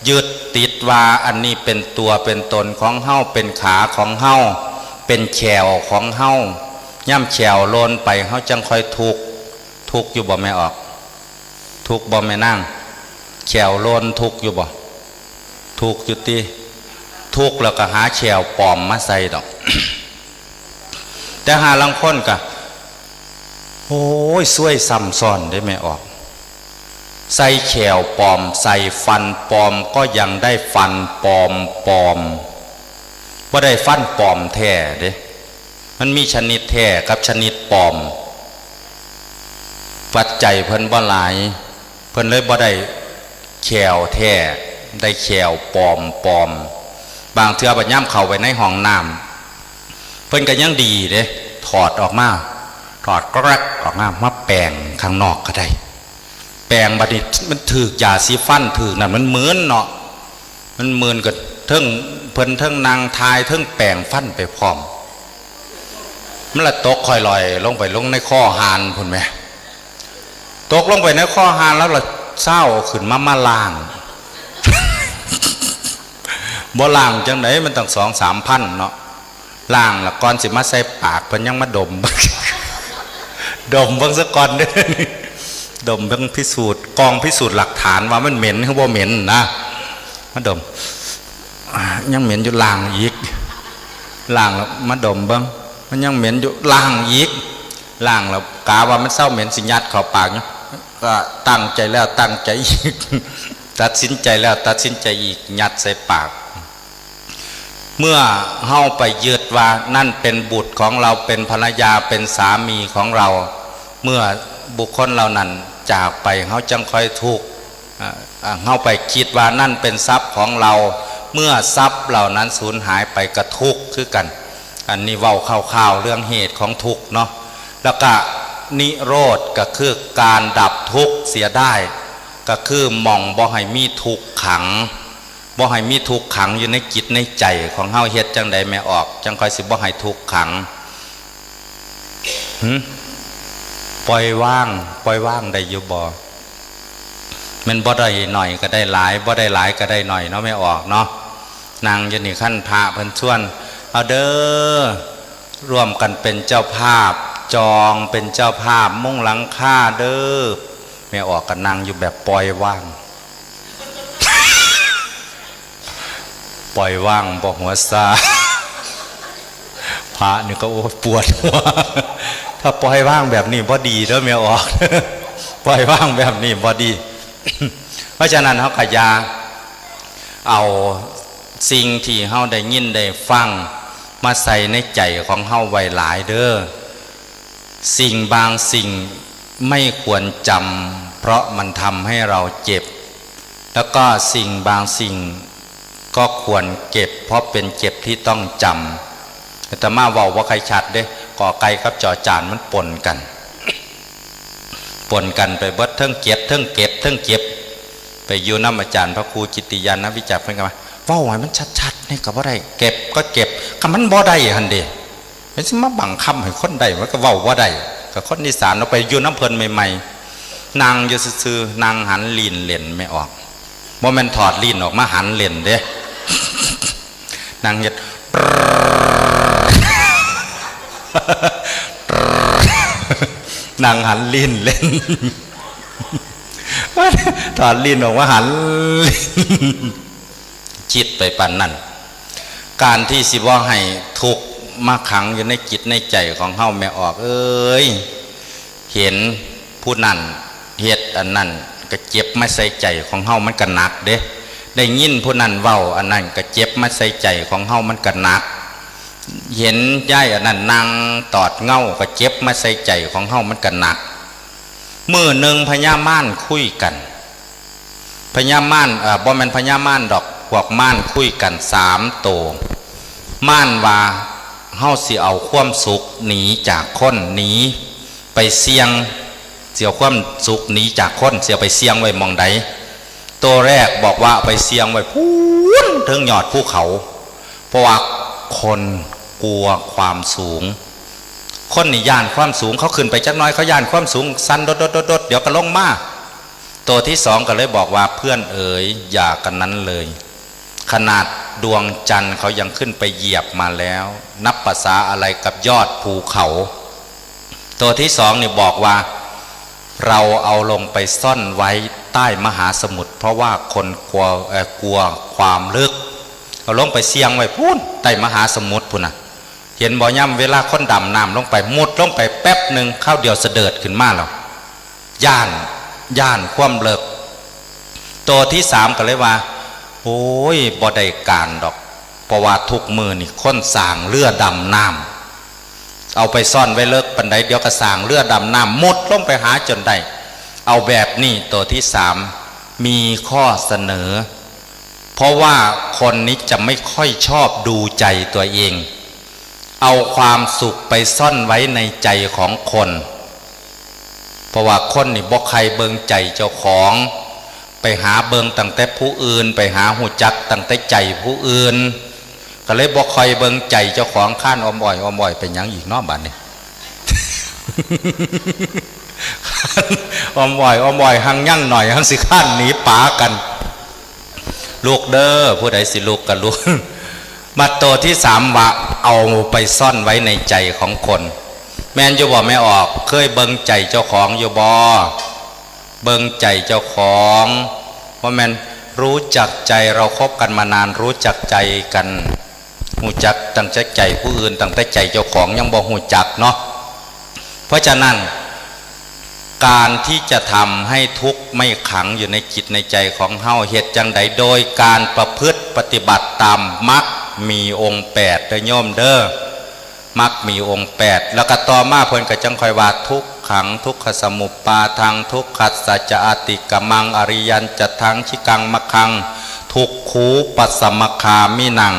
ยึดติดว่าอันนี้เป็นตัวเป็นตนของเฮา เป็นขาของเฮา เป็นแข้วของเฮา ย่ำแข้วโลนไป เฮาจั่งค่อยทุกข์ ทุกข์อยู่บ่แม่ออก ทุกข์บ่แม่นาง แข้วโลนทุกข์อยู่บ่ ทุกข์อยู่ติ ทุกข์แล้วก็หาแข้วปลอมมาใส่ดอก แต่หาลางคนก็ โอ้ย ซวยซ้ำซ้อนเด้แม่ออก ใส่แข้วปลอม ใส่ฟันปลอม ก็ยังได้ฟันปลอมปลอม บ่ได้ฟันปลอมแท้เด้ มันมีชนิดแท้กับชนิดปลอม ปัจจัยเพิ่นบ่หลาย เพิ่นเลยบ่ได้ แข้วแท้ ได้แข้วปลอมปลอม บางเทื่อบัดยามเข้าไปในห้องน้ำ เพิ่นก็ยังดีเด้ ถอดออกมา ถอดแกรกออกมา มาแปรงข้างนอกก็ได้ แปรงบัดนี้มันถืกยาสีฟัน ถืกนั่นมันมึนเนาะ มันมึนก็เทิง เพิ่นเทิงนั่งทายเทิงแปรงฟันไปพร้อม มันละตกค่อยลอยลงไปลงในคอหานพุ้นแหม ตกลงไปในคอหานแล้วละเซาเอาขึ้นมามาล้าง บ่ล้างจั่งใด มันตั้งสองสามพันเนาะ ล้างแล้วก่อนสิมาใส่ปาก เพิ่นยังมาดม ดมเบิ่งซะก่อนเด้อ ดมเบิ่งพิสูจน์ กองพิสูจน์หลักฐานว่ามันเหม็นหรือบ่เหม็นนะ มาดม อ่า ยังเหม็นอยู่ ล้างอีก ล้างแล้วมาดมเบิ่ง มันยังเหม็นอยู่ ล้างอีก ล้างแล้วกะว่ามันเซาเหม็น สิยัดเข้าปากอยู่ ก็ตั้งใจแล้วตั้งใจอีก ตัดสินใจแล้วตัดสินใจอีก ยัดใส่ปาก เมื่อเฮาไปยึดว่านั่นเป็นบุตรของเรา เป็นภรรยา เป็นสามีของเรา เมื่อบุคคลเหล่านั้นจากไป เฮาจั่งค่อยทุกข์ อ่า อ่า เฮาไปคิดว่านั่นเป็นทรัพย์ของเรา เมื่อทรัพย์เหล่านั้นสูญหายไปก็ทุกข์คือกัน อันนี้เว้าคร่าวๆเรื่องเหตุของทุกข์เนาะ แล้วก็นิโรธก็คือการดับทุกข์เสียได้ ก็คือหม่องบ่ให้มีทุกข์ขัง บ่ให้มีทุกข์ขังอยู่ในจิตในใจของเฮา เฮ็ดจั่งใดแม่ออก จั่งค่อยสิบ่ให้ทุกข์ขัง หึ ปล่อยวาง ปล่อยวางได้อยู่บ่ แม่นบ่ได้หน่อยก็ได้หลาย บ่ได้หลายก็ได้หน่อยเนาะแม่ออกเนาะ นั่งอยู่นี่ คันพระเพิ่นชวน เอาเด้อ ร่วมกันเป็นเจ้าภาพ จองเป็นเจ้าภาพมุงหลังคาเด้อ แม่ออกก็นั่งอยู่แบบปล่อยวาง ปล่อยวางบ่หัวซา พระนี่ก็โอ้ปวดหัว ถ้าปล่อยวางแบบนี้บ่ดีเด้อแม่ออก ปล่อยวางแบบนี้บ่ดี เพราะฉะนั้นเฮาก็อย่าเอาสิ่งที่เฮาได้ยินได้ฟังมาใส่ในใจของเฮาไว้หลายเด้อ สิ่งบางสิ่งไม่ควรจำ เพราะมันทำให้เราเจ็บ แล้วก็สิ่งบางสิ่งก็ควรเก็บ เพราะเป็นเจ็บที่ต้องจำ อาตมาเว้าบ่ค่อยชัดเด้ กอไก่กับจอจานมันปนกัน ปนกันไปเบิด เทิงเจ็บ เทิงเก็บ เทิงเจ็บ ไปอยู่นำอาจารย์พระครูกิตติยานวิจักร เพิ่นก็ว่า เว้าให้มันชัดๆ นี่ก็บ่ได้ เก็บก็เก็บ ก็มันบ่ได้หั่นเด้ เพิ่นสิมาบังคับให้คนได้ มันก็เว้าบ่ได้ ก็คนอีสาน เฮาไปอยู่นำเพิ่นใหม่ๆ นั่งอยู่ซื่อๆ นั่งหันลีนเล่นแม่ออก บ่แม่นถอดลีนออกมาหันเล่นเด้ นั่งเฮ็ด นั่งหันลีนเล่น ถอดลีนออกมาหันลีน คิดไปปานนั้น การที่สิบ่ให้ทุกข์มาขังอยู่ในจิตในใจของเฮา แม่ออกเอ้ย เห็นผู้นั้นเฮ็ดอันนั้น ก็เจ็บมาใส่ใจของเฮา มันก็หนักเด้ ได้ยินผู้นั้นเว้าอันนั้น ก็เจ็บมาใส่ใจของเฮา มันก็หนัก เห็นยายอันนั้นนั่งตอดเหง้า ก็เจ็บมาใส่ใจของเฮา มันก็หนัก มื้อหนึ่งพญามารคุยกัน พญามาร เอ่อ บ่แม่นพญามารดอก พวกมารคุยกันสามโต มารว่า เฮาสิเอาความสุขหนีจากคน หนีไปเสี่ยง สิเอาความสุขหนีจากคน สิเอาไปเสี่ยงไว้หม่องใด โตแรกบอกว่าเอาไปเสี่ยงไว้พู้นเทิงยอดภูเขา เพราะว่าคนกลัวความสูง คนนี่ย้านความสูง เขาขึ้นไปจักหน่อย เขาย้านความสูง สั่นโดดๆๆๆ เดี๋ยวก็ลงมา ตัวที่สองก็เลยบอกว่า เพื่อนเอ๋ย อย่ากันนั้นเลย ขนาดดวงจันทร์เขายังขึ้นไปเหยียบมาแล้ว นับประสาอะไรกับยอดภูเขา ตัวที่สองนี่บอกว่า เราเอาลงไปซ่อนไว้ใต้มหาสมุทร เพราะว่าคนกลัว เอ่อ กลัวความลึก เอาลงไปเสี่ยงไว้พู้น ใต้มหาสมุทรพู้นน่ะ เห็นบ่ ยามเวลาคนดำน้ำลงไป มุดลงไปแป๊บหนึ่ง คราวเดียวเสดิร์ดขึ้นมาแล้ว ย้าน ย้านความเลิก ตัวที่สามก็เลยว่า โอ้ย บ่ได้การดอก เพราะว่าทุกมื้อนี่คนสร้างเรือดำน้ำ เอาไปซ่อนไว้เลิกปานใด เดี๋ยวก็สร้างเรือดำน้ำ มุดลงไปหาจนได้ เอาแบบนี้ ตัวที่สาม มีข้อเสนอ เพราะว่าคนนี้จะไม่ค่อยชอบดูใจตัวเอง เอาความสุขไปซ่อนไว้ในใจของคน เพราะว่าคนนี่บ่ใคร่เบิ่งใจเจ้าของ ไปหาเบิ่งตั้งแต่ผู้อื่น ไปหาฮู้จักตั้งแต่ใจผู้อื่น ก็เลยบ่ค่อยเบิ่งใจเจ้าของ ค้านอ้อมอ้อยอ้อมอ้อย เป็นหยังอีกเนาะบัดนี้ อ้อมอ้อยอ้อมอ้อย หังยังหน่อย หังสิค้านหนีปากัน ลุกเด้อ ผู้ใดสิลุกก็ลุก มาโตที่สามว่า เอาไปซ่อนไว้ในใจของคน แม่นอยู่บ่แม่ออก เคยเบิ่งใจเจ้าของอยู่บ่ เบิ่งใจเจ้าของ ว่าแม่นรู้จักใจ เราคบกันมานาน รู้จักใจกัน ฮู้จักตั้งแต่ใจผู้อื่น ตั้งแต่ใจเจ้าของยังบ่ฮู้จักเนาะ เพราะฉะนั้น การที่จะทำให้ทุกข์ไม่ขังอยู่ในจิตในใจของเฮา เฮ็ดจั่งใด โดยการประพฤติปฏิบัติตามมรรคมีองค์แปดเด้อโยมเด้อ มรรคมีองค์แปด แล้วก็ต่อมาเพิ่นก็จั่งค่อยว่า ทุกขังทุกขสมุปปาทัง ทุกขัสสะจะอติกรรมัง อริยัญจะทัง ชิกังมัคคัง ทุกขูปสมคามินัง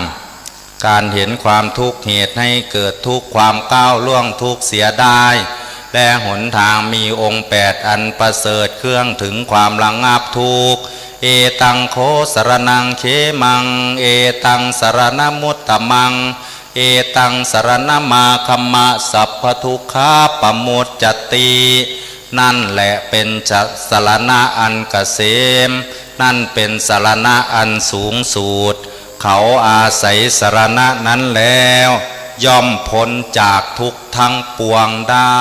การเห็นความทุกข์ เหตุให้เกิดทุกข์ ความก้าวล่วงทุกข์เสียได้ และหนทางมีองค์แปดอันประเสริฐ เครื่องถึงความระงับทุกข์ เอตังโขสรณังเขมัง เอตังสรณมุตตมัง เอตังสรณมาคัมมะ สัพพทุกขาปมุจจติ นั่นแหละเป็นสรณะอันเกษม นั่นเป็นสรณะอันสูงสุด เขาอาศัยสรณะนั้นแล้ว ย่อมพ้นจากทุกข์ทั้งปวงได้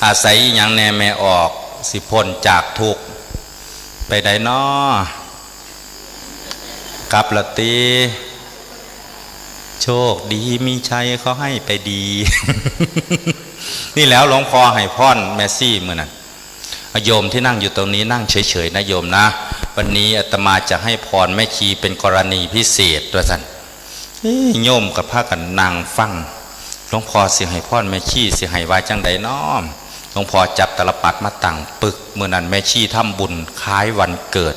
อาศัยอหยังแน่แม่ออก สิพ้นจากทุกข์ ไปใดน้อ กลับละติ โชคดีมีชัย ขอให้ไปดี นี่แล้วหลวงพ่อให้พรแม่ชีมื้อนั้น โยมที่นั่งอยู่ตรงนี้นั่งเฉยๆนะโยมนะ วันนี้อาตมาจะให้พรแม่ชีเป็นกรณีพิเศษ ว่าซั่น เอ้ย โยมก็พากันนั่งฟัง หลวงพ่อสิให้พรแม่ชี สิให้ว่าจั่งใดน้อ หลวงพ่อจับตาลปัตรมาตั้งปึก มื้อนั้นแม่ชีทำบุญคล้ายวันเกิด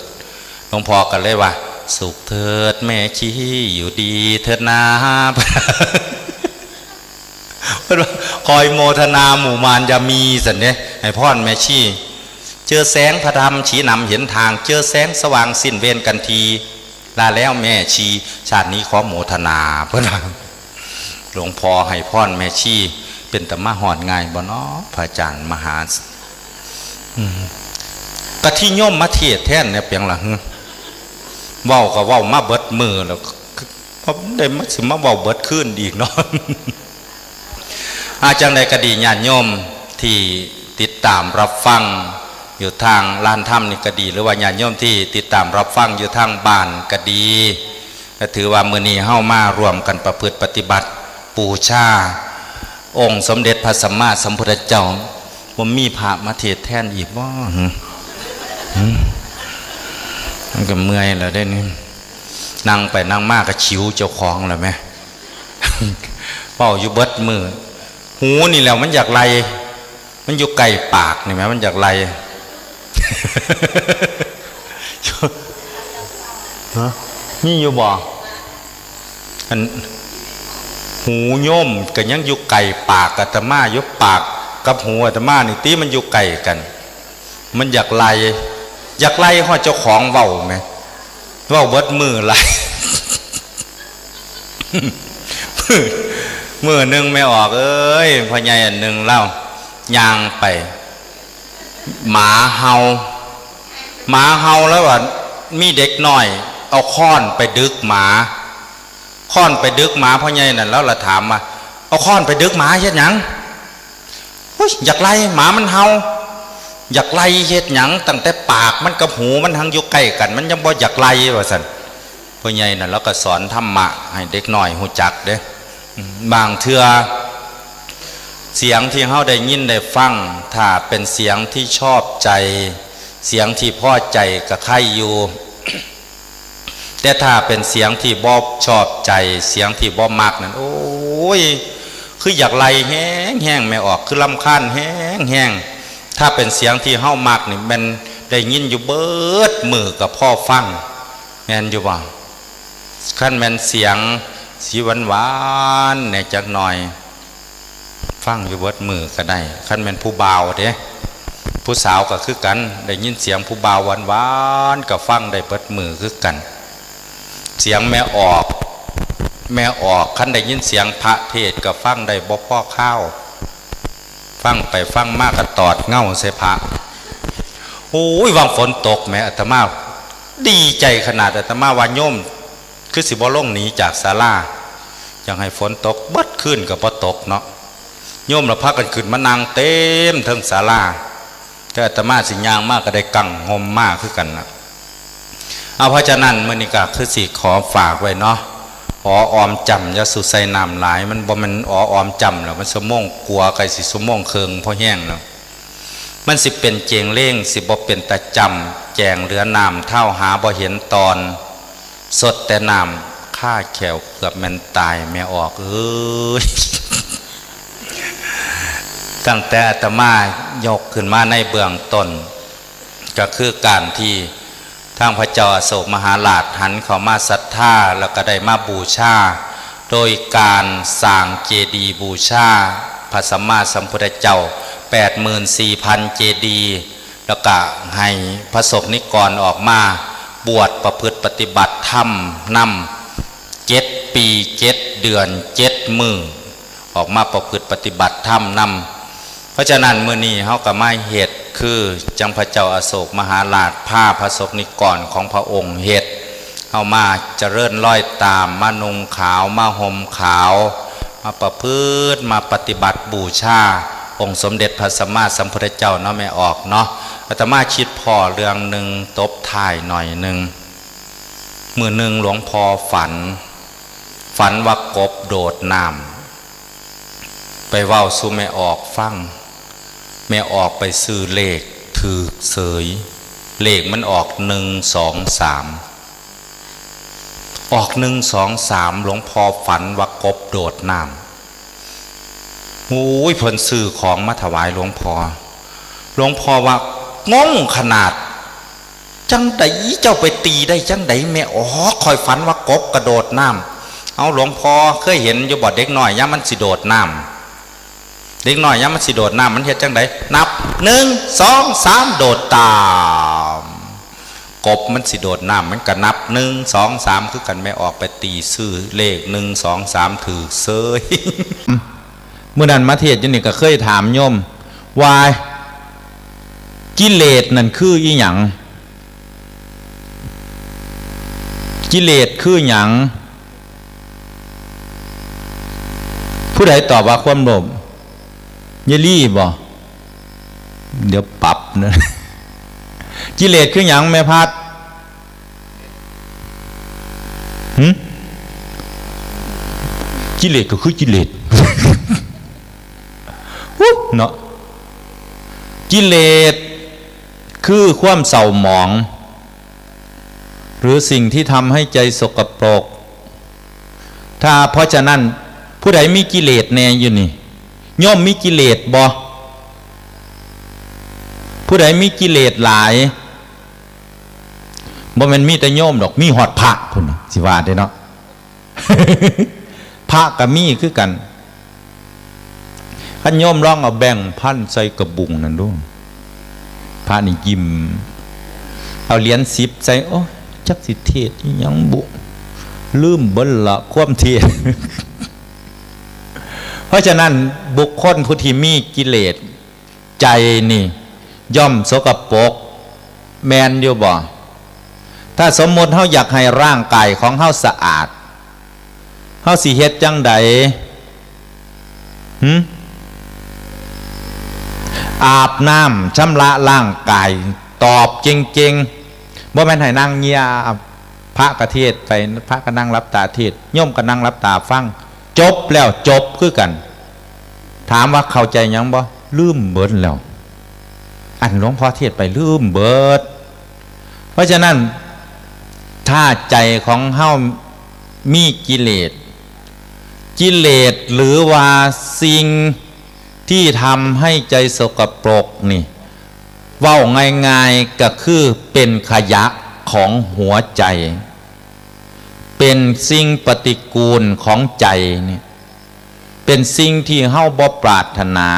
หลวงพ่อก็เลยว่า สุขเถิดแม่ชี อยู่ดีเถิดนา เพิ่นว่า คอยโมทนาหมู่มารยามี ซั่นเด้ ให้พรแม่ชี เจอแสงพระธรรมชี้นำเห็นทาง เจอแสงสว่างสิ้นเวรกันที ลาแล้วแม่ชี ชาตินี้ขอโมทนา เพิ่นว่า หลวงพ่อให้พรแม่ชี เป็นตามาฮอดง่ายบ่น้อ พระอาจารย์มหา อืม กะที่โยมมาเทศน์แทนเนี่ยเปียงล่ะ หึ เว้าก็เว้ามาเบิดมื้อแล้ว พอได้มาสิมาเว้าเบิดคืนอีกเนาะ อา จั่งใดก็ดี ญาติโยมที่ติดตามรับฟังอยู่ทางลานธรรมนี่ก็ดี หรือว่าญาติโยมที่ติดตามรับฟังอยู่ทางบ้านก็ดี ก็ถือว่ามื้อนี้เฮามาร่วมกันประพฤติปฏิบัติบูชาองค์สมเด็จพระสัมมาสัมพุทธเจ้า บ่มีพระมาเทศน์แทนอีกบ่ หึ หึ มันก็เมื่อยแล้วเด้นี่ นั่งไปนั่งมาก็คิวเจ้าของแล้วแหม เว้าอยู่เบิดมื้อ หูนี่แหล้วมันอยากไล่ มันอยู่ใกล้ปากนี่แหม มันอยากไล่ ฮะ มีอยู่บ่ อัน หูโยมก็ยังอยู่ใกล้ปากอาตมาอยู่ ปากกับหูอาตมานี่ติมันอยู่ใกล้กัน มันอยากไล่ อยากไล่ฮอดเจ้าของเว้าแหม เว้าเบิดมื้อไล่ มื้อหนึ่งแม่ออกเอ้ย พ่อใหญ่อันหนึ่งเล่า ย่างไป หมาเห่า หมาเห่าแล้วว่า มีเด็กน้อย เอาค้อนไปดึกหมา ค้อนไปดึกหมา พ่อใหญ่นั่นแล้วละถามว่า เอาค้อนไปดึกหมาเฮ็ดหยัง อุ๊ย อยากไล่หมามันเห่า อยากไล่เฮ็ดหยัง ตั้งแต่ปากมันกับหูมันหังอยู่ใกล้กัน มันยังบ่อยากไล่ว่าซั่น พ่อใหญ่นั่นแล้วก็สอนธรรมะให้เด็กน้อยฮู้จักเด้ อืม บางเทื่อ เสียงที่เฮาได้ยินได้ฟัง ถ้าเป็นเสียงที่ชอบใจ เสียงที่พอใจก็ไคอยู่ แต่ถ้าเป็นเสียงที่บ่ชอบใจ เสียงที่บ่มักนั่น โอ้ย คืออยากไล่แฮงๆ แม่ออก คือรำคาญแฮงๆ ถ้าเป็นเสียงที่เฮามักนี่ แม่น ได้ยินอยู่เบิดมื้อก็พอฟัง แม่นอยู่บ่? คันแม่นเสียงสีหวานๆแหน่จักหน่อย ฟังอยู่เบิดมื้อก็ได้ คันแม่นผู้บ่าวเด้ ผู้สาวก็คือกัน ได้ยินเสียงผู้บ่าวหวานๆก็ฟังได้เบิดมื้อคือกัน เสียงแม่ออก แม่ออก คันได้ยินเสียงพระเทศน์ก็ฟังได้บ่พอคาว ฟังไปฟังมาก็ตอดเหง้าใส่พระ โอ้ย หว่างฝนตกแหม อาตมาดีใจขนาด อาตมาว่าโยมคือสิบ่ลงหนีจากศาลา อยากให้ฝนตกเบิดคืนก็บ่ตกเนาะ โยมละพากันขึ้นมานั่งเต็มเทิงศาลา แต่อาตมาสิย่างมาก็ได้กังห่มมาคือกันนะ เอา เพราะฉะนั้นมื้อนี้ก็คือสิขอฝากไว้เนาะ ออออมจ้ำ อย่าสู่ใส่น้ำหลาย มันบ่แม่นออออมจ้ำแล้ว มันชั่วโมงกว่า ใกล้สิชั่วโมงครึ่งพอแฮงแล้ว มันสิเป็นเจงเลง สิบ่เป็นตาจ้ำ แจงเหลือน้ำ เท้าหาบ่เห็นตอน สดแต่น้ำ คาแข้วเกือบแม่นตาย แม่ออกเอ้ย ตั้งแต่อาตมายกขึ้นมาในเบื้องต้น ก็คือการที่ทางพระเจ้าอโศกมหาราชหันเข้ามาศรัทธา แล้วก็ได้มาบูชา โดยการสร้างเจดีย์บูชาพระสัมมาสัมพุทธเจ้า แปดหมื่นสี่พันเจดีย์ แล้วก็ให้พระสงฆ์นิกรออกมาบวชประพฤติปฏิบัติธรรมนำ เจ็ดปีเจ็ดเดือนเจ็ดมื้อ ออกมาประพฤติปฏิบัติธรรมนำ เพราะฉะนั้นมื้อนี้เฮาก็มาเฮ็ด คือจังพระเจ้าอโศกมหาราชพาพระสงฆ์นิกรของพระองค์เฮ็ด เฮามาเจริญรอยตาม มานุ่งขาว มาห่มขาว มาประพฤติ มาปฏิบัติบูชาองค์สมเด็จพระสัมมาสัมพุทธเจ้าเนาะ แม่ออกเนาะ อาตมาคิดพ้อเรื่องหนึ่ง ตบท้ายหน่อยหนึ่ง มื้อหนึ่งหลวงพ่อฝัน ฝันว่ากบโดดน้ำ ไปเว้าสู่แม่ออกฟัง แม่ออกไปซื้อเลขถืกเสย เลขมันออกหนึ่งสองสาม ออกหนึ่งสองสาม หลวงพ่อฝันว่ากบโดดน้ำ โอ้ย เพิ่นซื้อของมาถวายหลวงพ่อ หลวงพ่อว่างงขนาด จังใดเจ้าไปตีได้จังใด แม่ออก ข้อยฝันว่ากบกระโดดน้ำ เอา หลวงพ่อเคยเห็นอยู่บ่ เด็กน้อยยามมันสิโดดน้ำ เด็กน้อยยามมันสิโดดน้ำ มันเฮ็ดจังใด นับ หนึ่ง สอง สาม โดดตาม กบมันสิโดดน้ำ มันก็นับ หนึ่ง สอง สาม คือกัน แม่ออกไปตีซื้อเลข หนึ่ง สอง สาม ถืกเสย มื้อนั้นมาเทศน์อยู่นี่ก็เคยถามโยมว่า กิเลสนั่นคืออีหยัง กิเลสคือหยัง ผู้ใดตอบว่าความโลภ ยายลี่บ่ เดี๋ยวปรับนะ กิเลสคือหยังแม่พัด หึ กิเลสก็คือกิเลส ฮุเนาะ กิเลสคือความเศร้าหมอง หรือสิ่งที่ทำให้ใจสกปรก ถ้าเพราะฉะนั้น ผู้ใดมีกิเลสแน่อยู่นี่ โยมมีกิเลสบ่ ผู้ใดมีกิเลสหลาย บ่แม่นมีแต่โยมดอก มีฮอดพระพุ้นน่ะ สิว่าเด้เนาะ พระก็มีคือกัน คันโยมลองเอาแบงค์พันใส่กระบุงนั่นดู พระนี่ยิ้ม เอาเหรียญสิบใส่ โอ้ จักสิเทศน์อิหยังบุ ลืมเบิดละความเทศน์ เพราะฉะนั้นบุคคลผู้ที่มีกิเลส ใจนี่ย่อมสกปรก แม่นอยู่บ่ ถ้าสมมุติเฮาอยากให้ร่างกายของเฮาสะอาด เฮาสิเฮ็ดจั่งใด หึ อาบน้ำชำระร่างกาย ตอบเก่งๆ บ่แม่นให้นั่งเงียบ พระก็เทศน์ไป พระก็นั่งหลับตาเทศน์ โยมก็นั่งหลับตาฟัง จบแล้วจบคือกัน ถามว่าเข้าใจหยังบ่ ลืมเบิดแล้ว อันหลวงพ่อเทศน์ไปลืมเบิด เพราะฉะนั้น ถ้าใจของเฮามีกิเลส กิเลสหรือว่าสิ่งที่ทำให้ใจสกปรกนี่ เว้าง่ายๆก็คือเป็นขยะของหัวใจ เป็นสิ่งปฏิกูลของใจเนี่ย เป็นสิ่งที่เฮาบ่ปรารถนา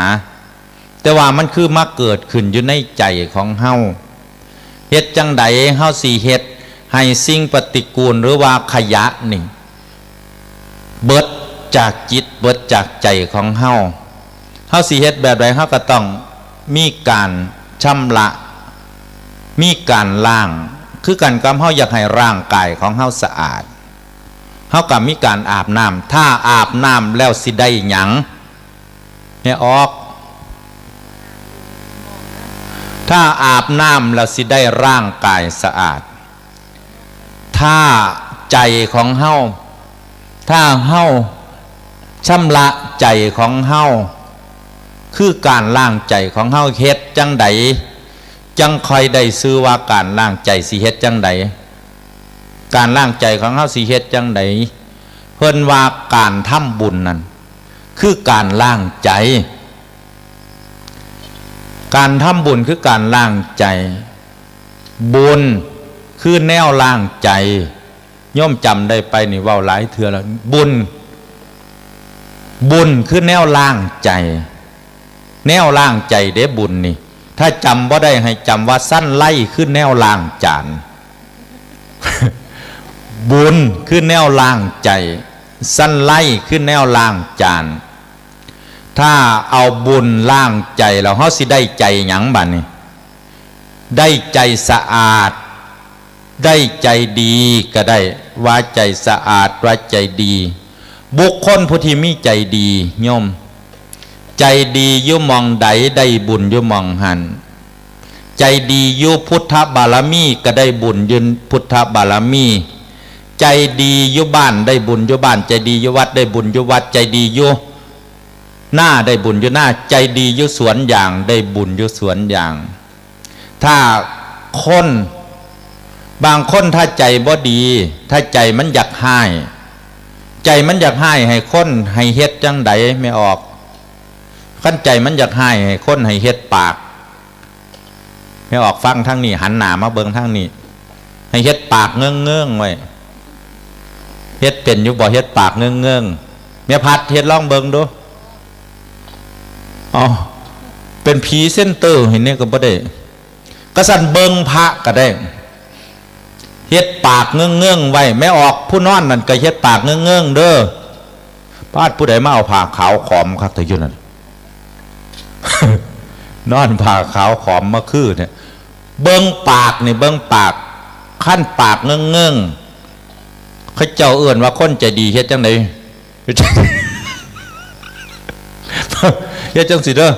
แต่ว่ามันคือมาเกิดขึ้นอยู่ในใจของเฮา เฮ็ดจั่งใดเฮาสิเฮ็ดให้สิ่งปฏิกูลหรือว่าขยะนี่ เบิดจากจิตเบิดจากใจของเฮา เฮาสิเฮ็ดแบบใด เฮาก็ต้องมีการชำระ มีการล้าง คือกันกับเฮาอยากให้ร่างกายของเฮาสะอาด เฮาก็มีการอาบน้ำ ถ้าอาบน้ำแล้วสิได้หยัง แม่ออก ถ้าอาบน้ำแล้วสิได้ร่างกายสะอาด ถ้าใจของเฮา ถ้าเฮาชำระใจของเฮา คือการล้างใจของเฮา เฮ็ดจั่งใด จั่งค่อยได้ชื่อว่าการล้างใจ สิเฮ็ดจั่งใด การล้างใจของเฮาสิเฮ็ดจั่งใด เพิ่นว่าการทำบุญนั่น คือการล้างใจ การทำบุญคือการล้างใจ บุญคือแนวล้างใจ โยมจำได้ไปนี่ เว้าหลายเทื่อแล้ว บุญ บุญคือแนวล้างใจ แนวล้างใจเด้บุญนี่ ถ้าจำบ่ได้ให้จำว่าสั้นไล่คือแนวล้างจาน บุญคือแนวล้างใจ สั้นไล่คือแนวล้างจาน ถ้าเอาบุญล้างใจแล้ว เฮาสิได้ใจหยังบัดนี้ ได้ใจสะอาด ได้ใจดีก็ได้ ว่าใจสะอาด ว่าใจดี บุคคลผู้ที่มีใจดี โยม ใจดีอยู่หม่องใด ได้บุญอยู่หม่องหั้น ใจดีอยู่พุทธบารมี ก็ได้บุญอยู่พุทธบารมี ใจดีอยู่บ้าน ได้บุญอยู่บ้าน ใจดีอยู่วัด ได้บุญอยู่วัด ใจดีอยู่นา ได้บุญอยู่นา ใจดีอยู่สวนยาง ได้บุญอยู่สวนยาง ถ้าคน บางคนถ้าใจบ่ดี ถ้าใจมันอยากฮ้าย ใจมันอยากฮ้ายให้คน ให้เฮ็ดจั่งใด แม่ออก คันใจมันอยากฮ้ายให้คน ให้เฮ็ดปาก แม่ออกฟังทางนี้ หันหน้ามาเบิ่งทางนี้ ให้เฮ็ดปากเงิ่งๆไว้ เฮ็ดเป็นอยู่บ่ เฮ็ดปากเงิ่งๆ แม่พัดเฮ็ดลองเบิ่งดู อ๋อ เป็นพรีเซนเตอร์ให้เนี่ยก็บ่ได้ กะซั้นเบิ่งพระก็ได้ เฮ็ดปากเงิ่งๆไว้ แม่ออกผู้นอนนั่นก็เฮ็ดปากเงิ่งๆเด้อ ปาด ผู้ใดมาเอาผ้าขาวขอมคักแต่อยู่นั่น นอนผ้าขาวขอมมาคือเนี่ย เบิ่งปากนี่ เบิ่งปาก คันปากเงิ่งๆ เขาเจ้าเอิ้นว่าคนใจดี เฮ็ดจั่งใด เฮ็ดจั่งซี้เด้อ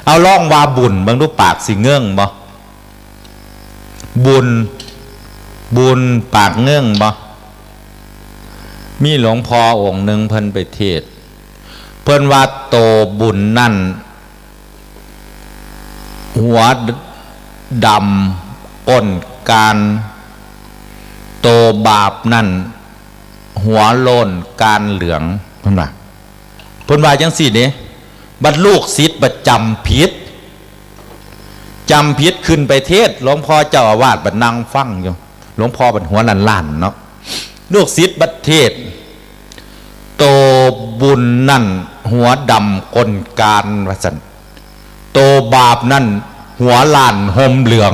เอาลองว่าบุญเบิ่งดู ปากสิเงิ่งบ่ บุญ บุญปากเงิ่งบ่ มีหลวงพ่อองค์หนึ่งเพิ่นไปเทศน์ เพิ่นว่าโตบุญนั่น หัวดำก้นกาน โตบาปนั่น หัวโล้นกานเหลือง เพิ่นว่า เพิ่นว่าจั่งซี้เด้ บัดลูกศิษย์บัดจำผิด จำผิดขึ้นไปเทศน์ หลวงพ่อเจ้าอาวาสบัดนั่งฟังอยู่ หลวงพ่อบัดหัวล้านๆเนาะ ลูกศิษย์บัดเทศน์ โตบุญนั่นหัวดำก้นกาน ว่าซั่น โตบาปนั่นหัวล้านห่มเหลือง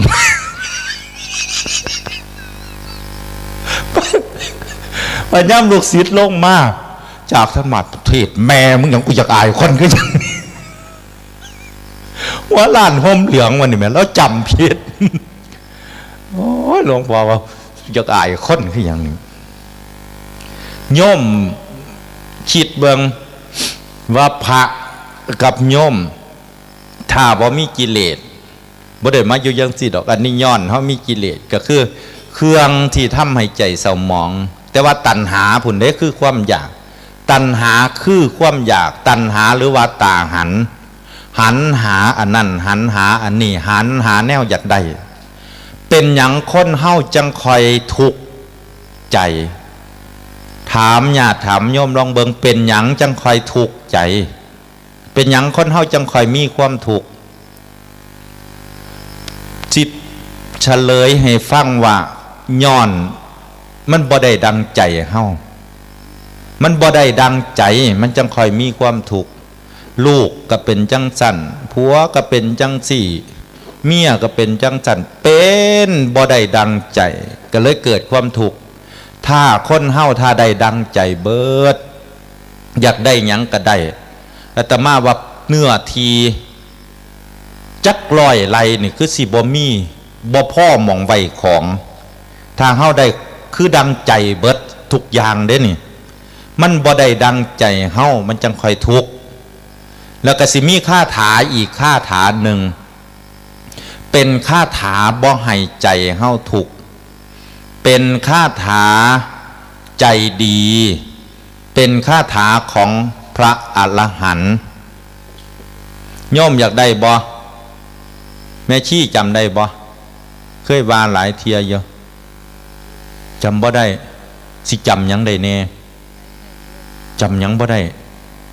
พยายามลูกศิษย์ลงมา จากธรรมะเทศน์ แม่มึงหยัง กูอยากอายคนคือหยัง หัวล้านห่มเหลืองวันนี้แม่ แล้วจำผิด โอ้ย หลวงพ่อว่าอยากอายคนคือหยังนี่ โยมคิดเบิ่งว่าพระกับโยม ถ้าบ่มีกิเลส บ่ได้มาอยู่จั่งซี้ดอก อันนี้ย้อนเฮามีกิเลส ก็คือเครื่องที่ทำให้ใจเศร้าหมอง แต่ว่าตัณหาพุ้นเด้ คือความอยาก ตัณหาคือความอยาก ตัณหาหรือว่าตาหัน หันหาอันนั้น หันหาอันนี้ หันหาแนวอยากได้ เป็นหยังคนเฮาจั่งค่อยทุกข์ใจ ถามญาติถามโยมลองเบิ่ง เป็นหยังจั่งค่อยทุกข์ใจ เป็นหยังคนเฮาจั่งค่อยมีความทุกข์ เฉลยให้ฟังว่า ย้อนมันบ่ได้ดังใจเฮา มันบ่ได้ดังใจ มันจั่งค่อยมีความทุกข์ ลูกก็เป็นจั่งซั้น ผัวก็เป็นจั่งซี้ เมียก็เป็นจั่งซั้น เป็นบ่ได้ดังใจ ก็เลยเกิดความทุกข์ ถ้าคนเฮาถ้าได้ดังใจเบิด อยากได้หยังก็ได้ อาตมาว่าเนื้อที่จักร้อยไร่นี่คือสิบ่มี บ่พอหม่องไว้ของ ถ้าเฮาได้คือดังใจเบิดทุกอย่างเด้นี่ มันบ่ได้ดังใจเฮา มันจั่งค่อยทุกข์ แล้วก็สิมีคาถาอีกคาถาหนึ่ง เป็นคาถาบ่ให้ใจเฮาทุกข์ เป็นคาถาใจดี เป็นคาถาของพระอรหันต์ โยมอยากได้บ่ แม่ชีจำได้บ่ เคยว่าหลายเทื่ออยู่ จำบ่ได้ สิจำหยังได้แน่ จำหยังบ่ได้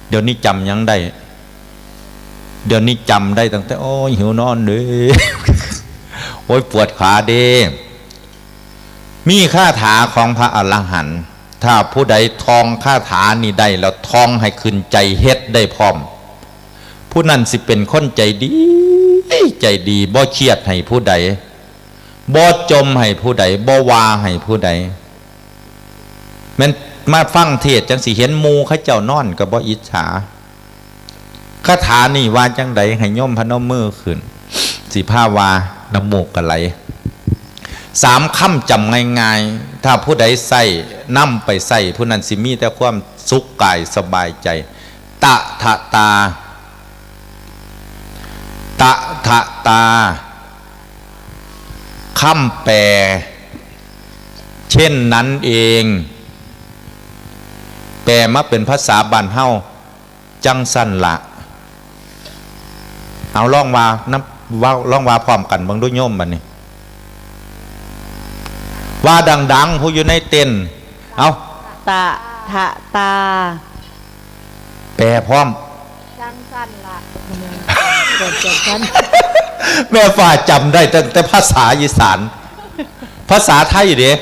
เดี๋ยวนี้จำหยังได้ เดี๋ยวนี้จำได้ตั้งแต่ โอ้ย หิวนอนเด้ โอ้ย ปวดขาเด้ มีคาถาของพระอรหันต์ ถ้าผู้ใดท่องคาถานี้ได้แล้ว ท่องให้ขึ้นใจ เฮ็ดได้พร้อม ผู้นั้นสิเป็นคนใจดี ใจดี บ่เคียดให้ผู้ใด บ่จ่มให้ผู้ใด บ่ว่าให้ผู้ใด แม่นมาฟังเทศน์จั่งสิเห็นหมู่เขาเจ้านอนก็บ่อิจฉา คาถานี่ว่าจั่งใด ให้โยมพนมมือขึ้น สิพาว่าน้ำมูกก็ไหล สามคำจำง่ายๆ ถ้าผู้ใดใช้ นำไปใช้ ผู้นั้นสิมีแต่ความสุขกายสบายใจ ตะทะตา ตะทะตา คำแปล เช่นนั้นเอง แปลมาเป็นภาษาบ้านเฮา จั่งซั้นละ เอาลองว่านำ ว่า ลองว่าพร้อมกันเบิ่งดูโยมบัดนี้ ว่าดังๆ ผู้อยู่ในเต็นท์ เอา ตะทะตา แปลพร้อม จั่งซั้นละ แปลจั่งซั้น แม่ฟ้าจำได้ตั้งแต่ภาษาอีสาน ภาษาไทยเด้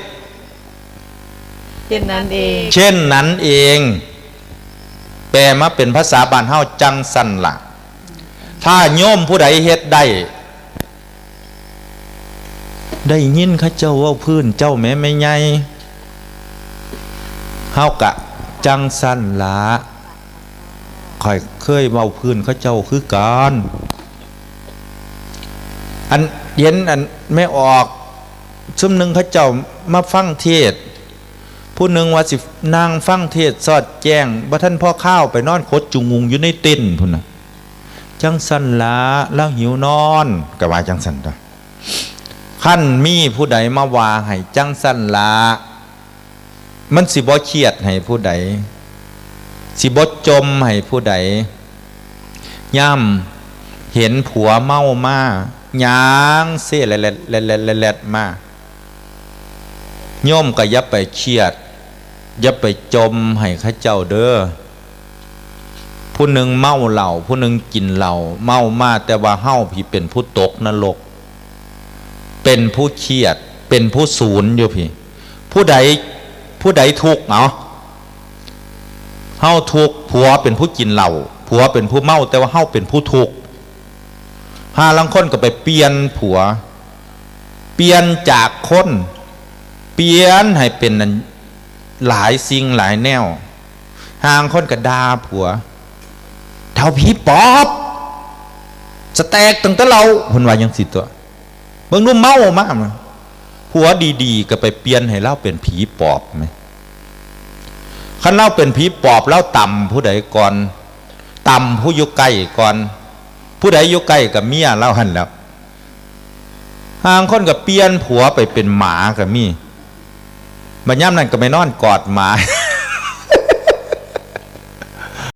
เช่นนั้นเอง เช่นนั้นเอง แปลมาเป็นภาษาบ้านเฮา จั่งซั้นละ ถ้าโยมผู้ใดเฮ็ดได้ ได้ยินเขาเจ้าเว้าพื้นเจ้าแหมแม่ใหญ่ เฮากะจั่งซั้นละ ข้อยเคยเว้าพื้นเขาเจ้าคือกัน อันเห็นอันแม่ออก ซุมหนึ่งเขาเจ้ามาฟังเทศน์ ผู้หนึ่งว่าสินั่งฟังเทศน์สอดแจ้ง บ่ทันพอคาวไปนอนขดจุงงุงอยู่ในเต็นท์พุ้นน่ะ จั่งซั้นละ ลาวหิวนอน ก็ว่าจั่งซั้นตั๊ว คันมีผู้ใดมาว่าให้จั่งซั้นละ มันสิบ่เคียดให้ผู้ใด สิบ่จ่มให้ผู้ใด ยามเห็นผัวเมามา ย่างเซแลดแลดแลดแลดแลดมา โยมก็อย่าไปเคียด อย่าไปจ่มให้เขาเจ้าเด้อ ผู้หนึ่งเมาเหล้า ผู้หนึ่งกินเหล้า เมามา แต่ว่าเฮาพี้เป็นผู้ตกนรก เป็นผู้เคียด เป็นผู้สูญอยู่พี้ ผู้ใด ผู้ใดทุกข์ เอา เฮาทุกข์ ผัวเป็นผู้กินเหล้า ผัวเป็นผู้เมา แต่ว่าเฮาเป็นผู้ทุกข์ ห่าลางคนก็ไปเปลี่ยนผัว เปลี่ยนจากคน เปลี่ยนให้เป็นอันหลายสิ่งหลายแนว ห่าลางคนก็ด่าผัว เฒ่าผีปอบ สะแตกตั้งแต่เหล้า เพิ่นว่าจั่งซี้ตั๊ว เบิ่งดูเมามา ผัวดีๆ ก็ไปเปลี่ยนให้ลาวเป็นผีปอบแหม คันลาวเป็นผีปอบ ลาวตำผู้ใดก่อน ตำผู้อยู่ใกล้ก่อน ผู้ใดอยู่ใกล้ก็เมียลาวหั่นแหล้ว ห่าลางคนก็เปลี่ยนผัวไปเป็นหมาก็มี บัดยามนั้นก็ไปนอนกอดหมา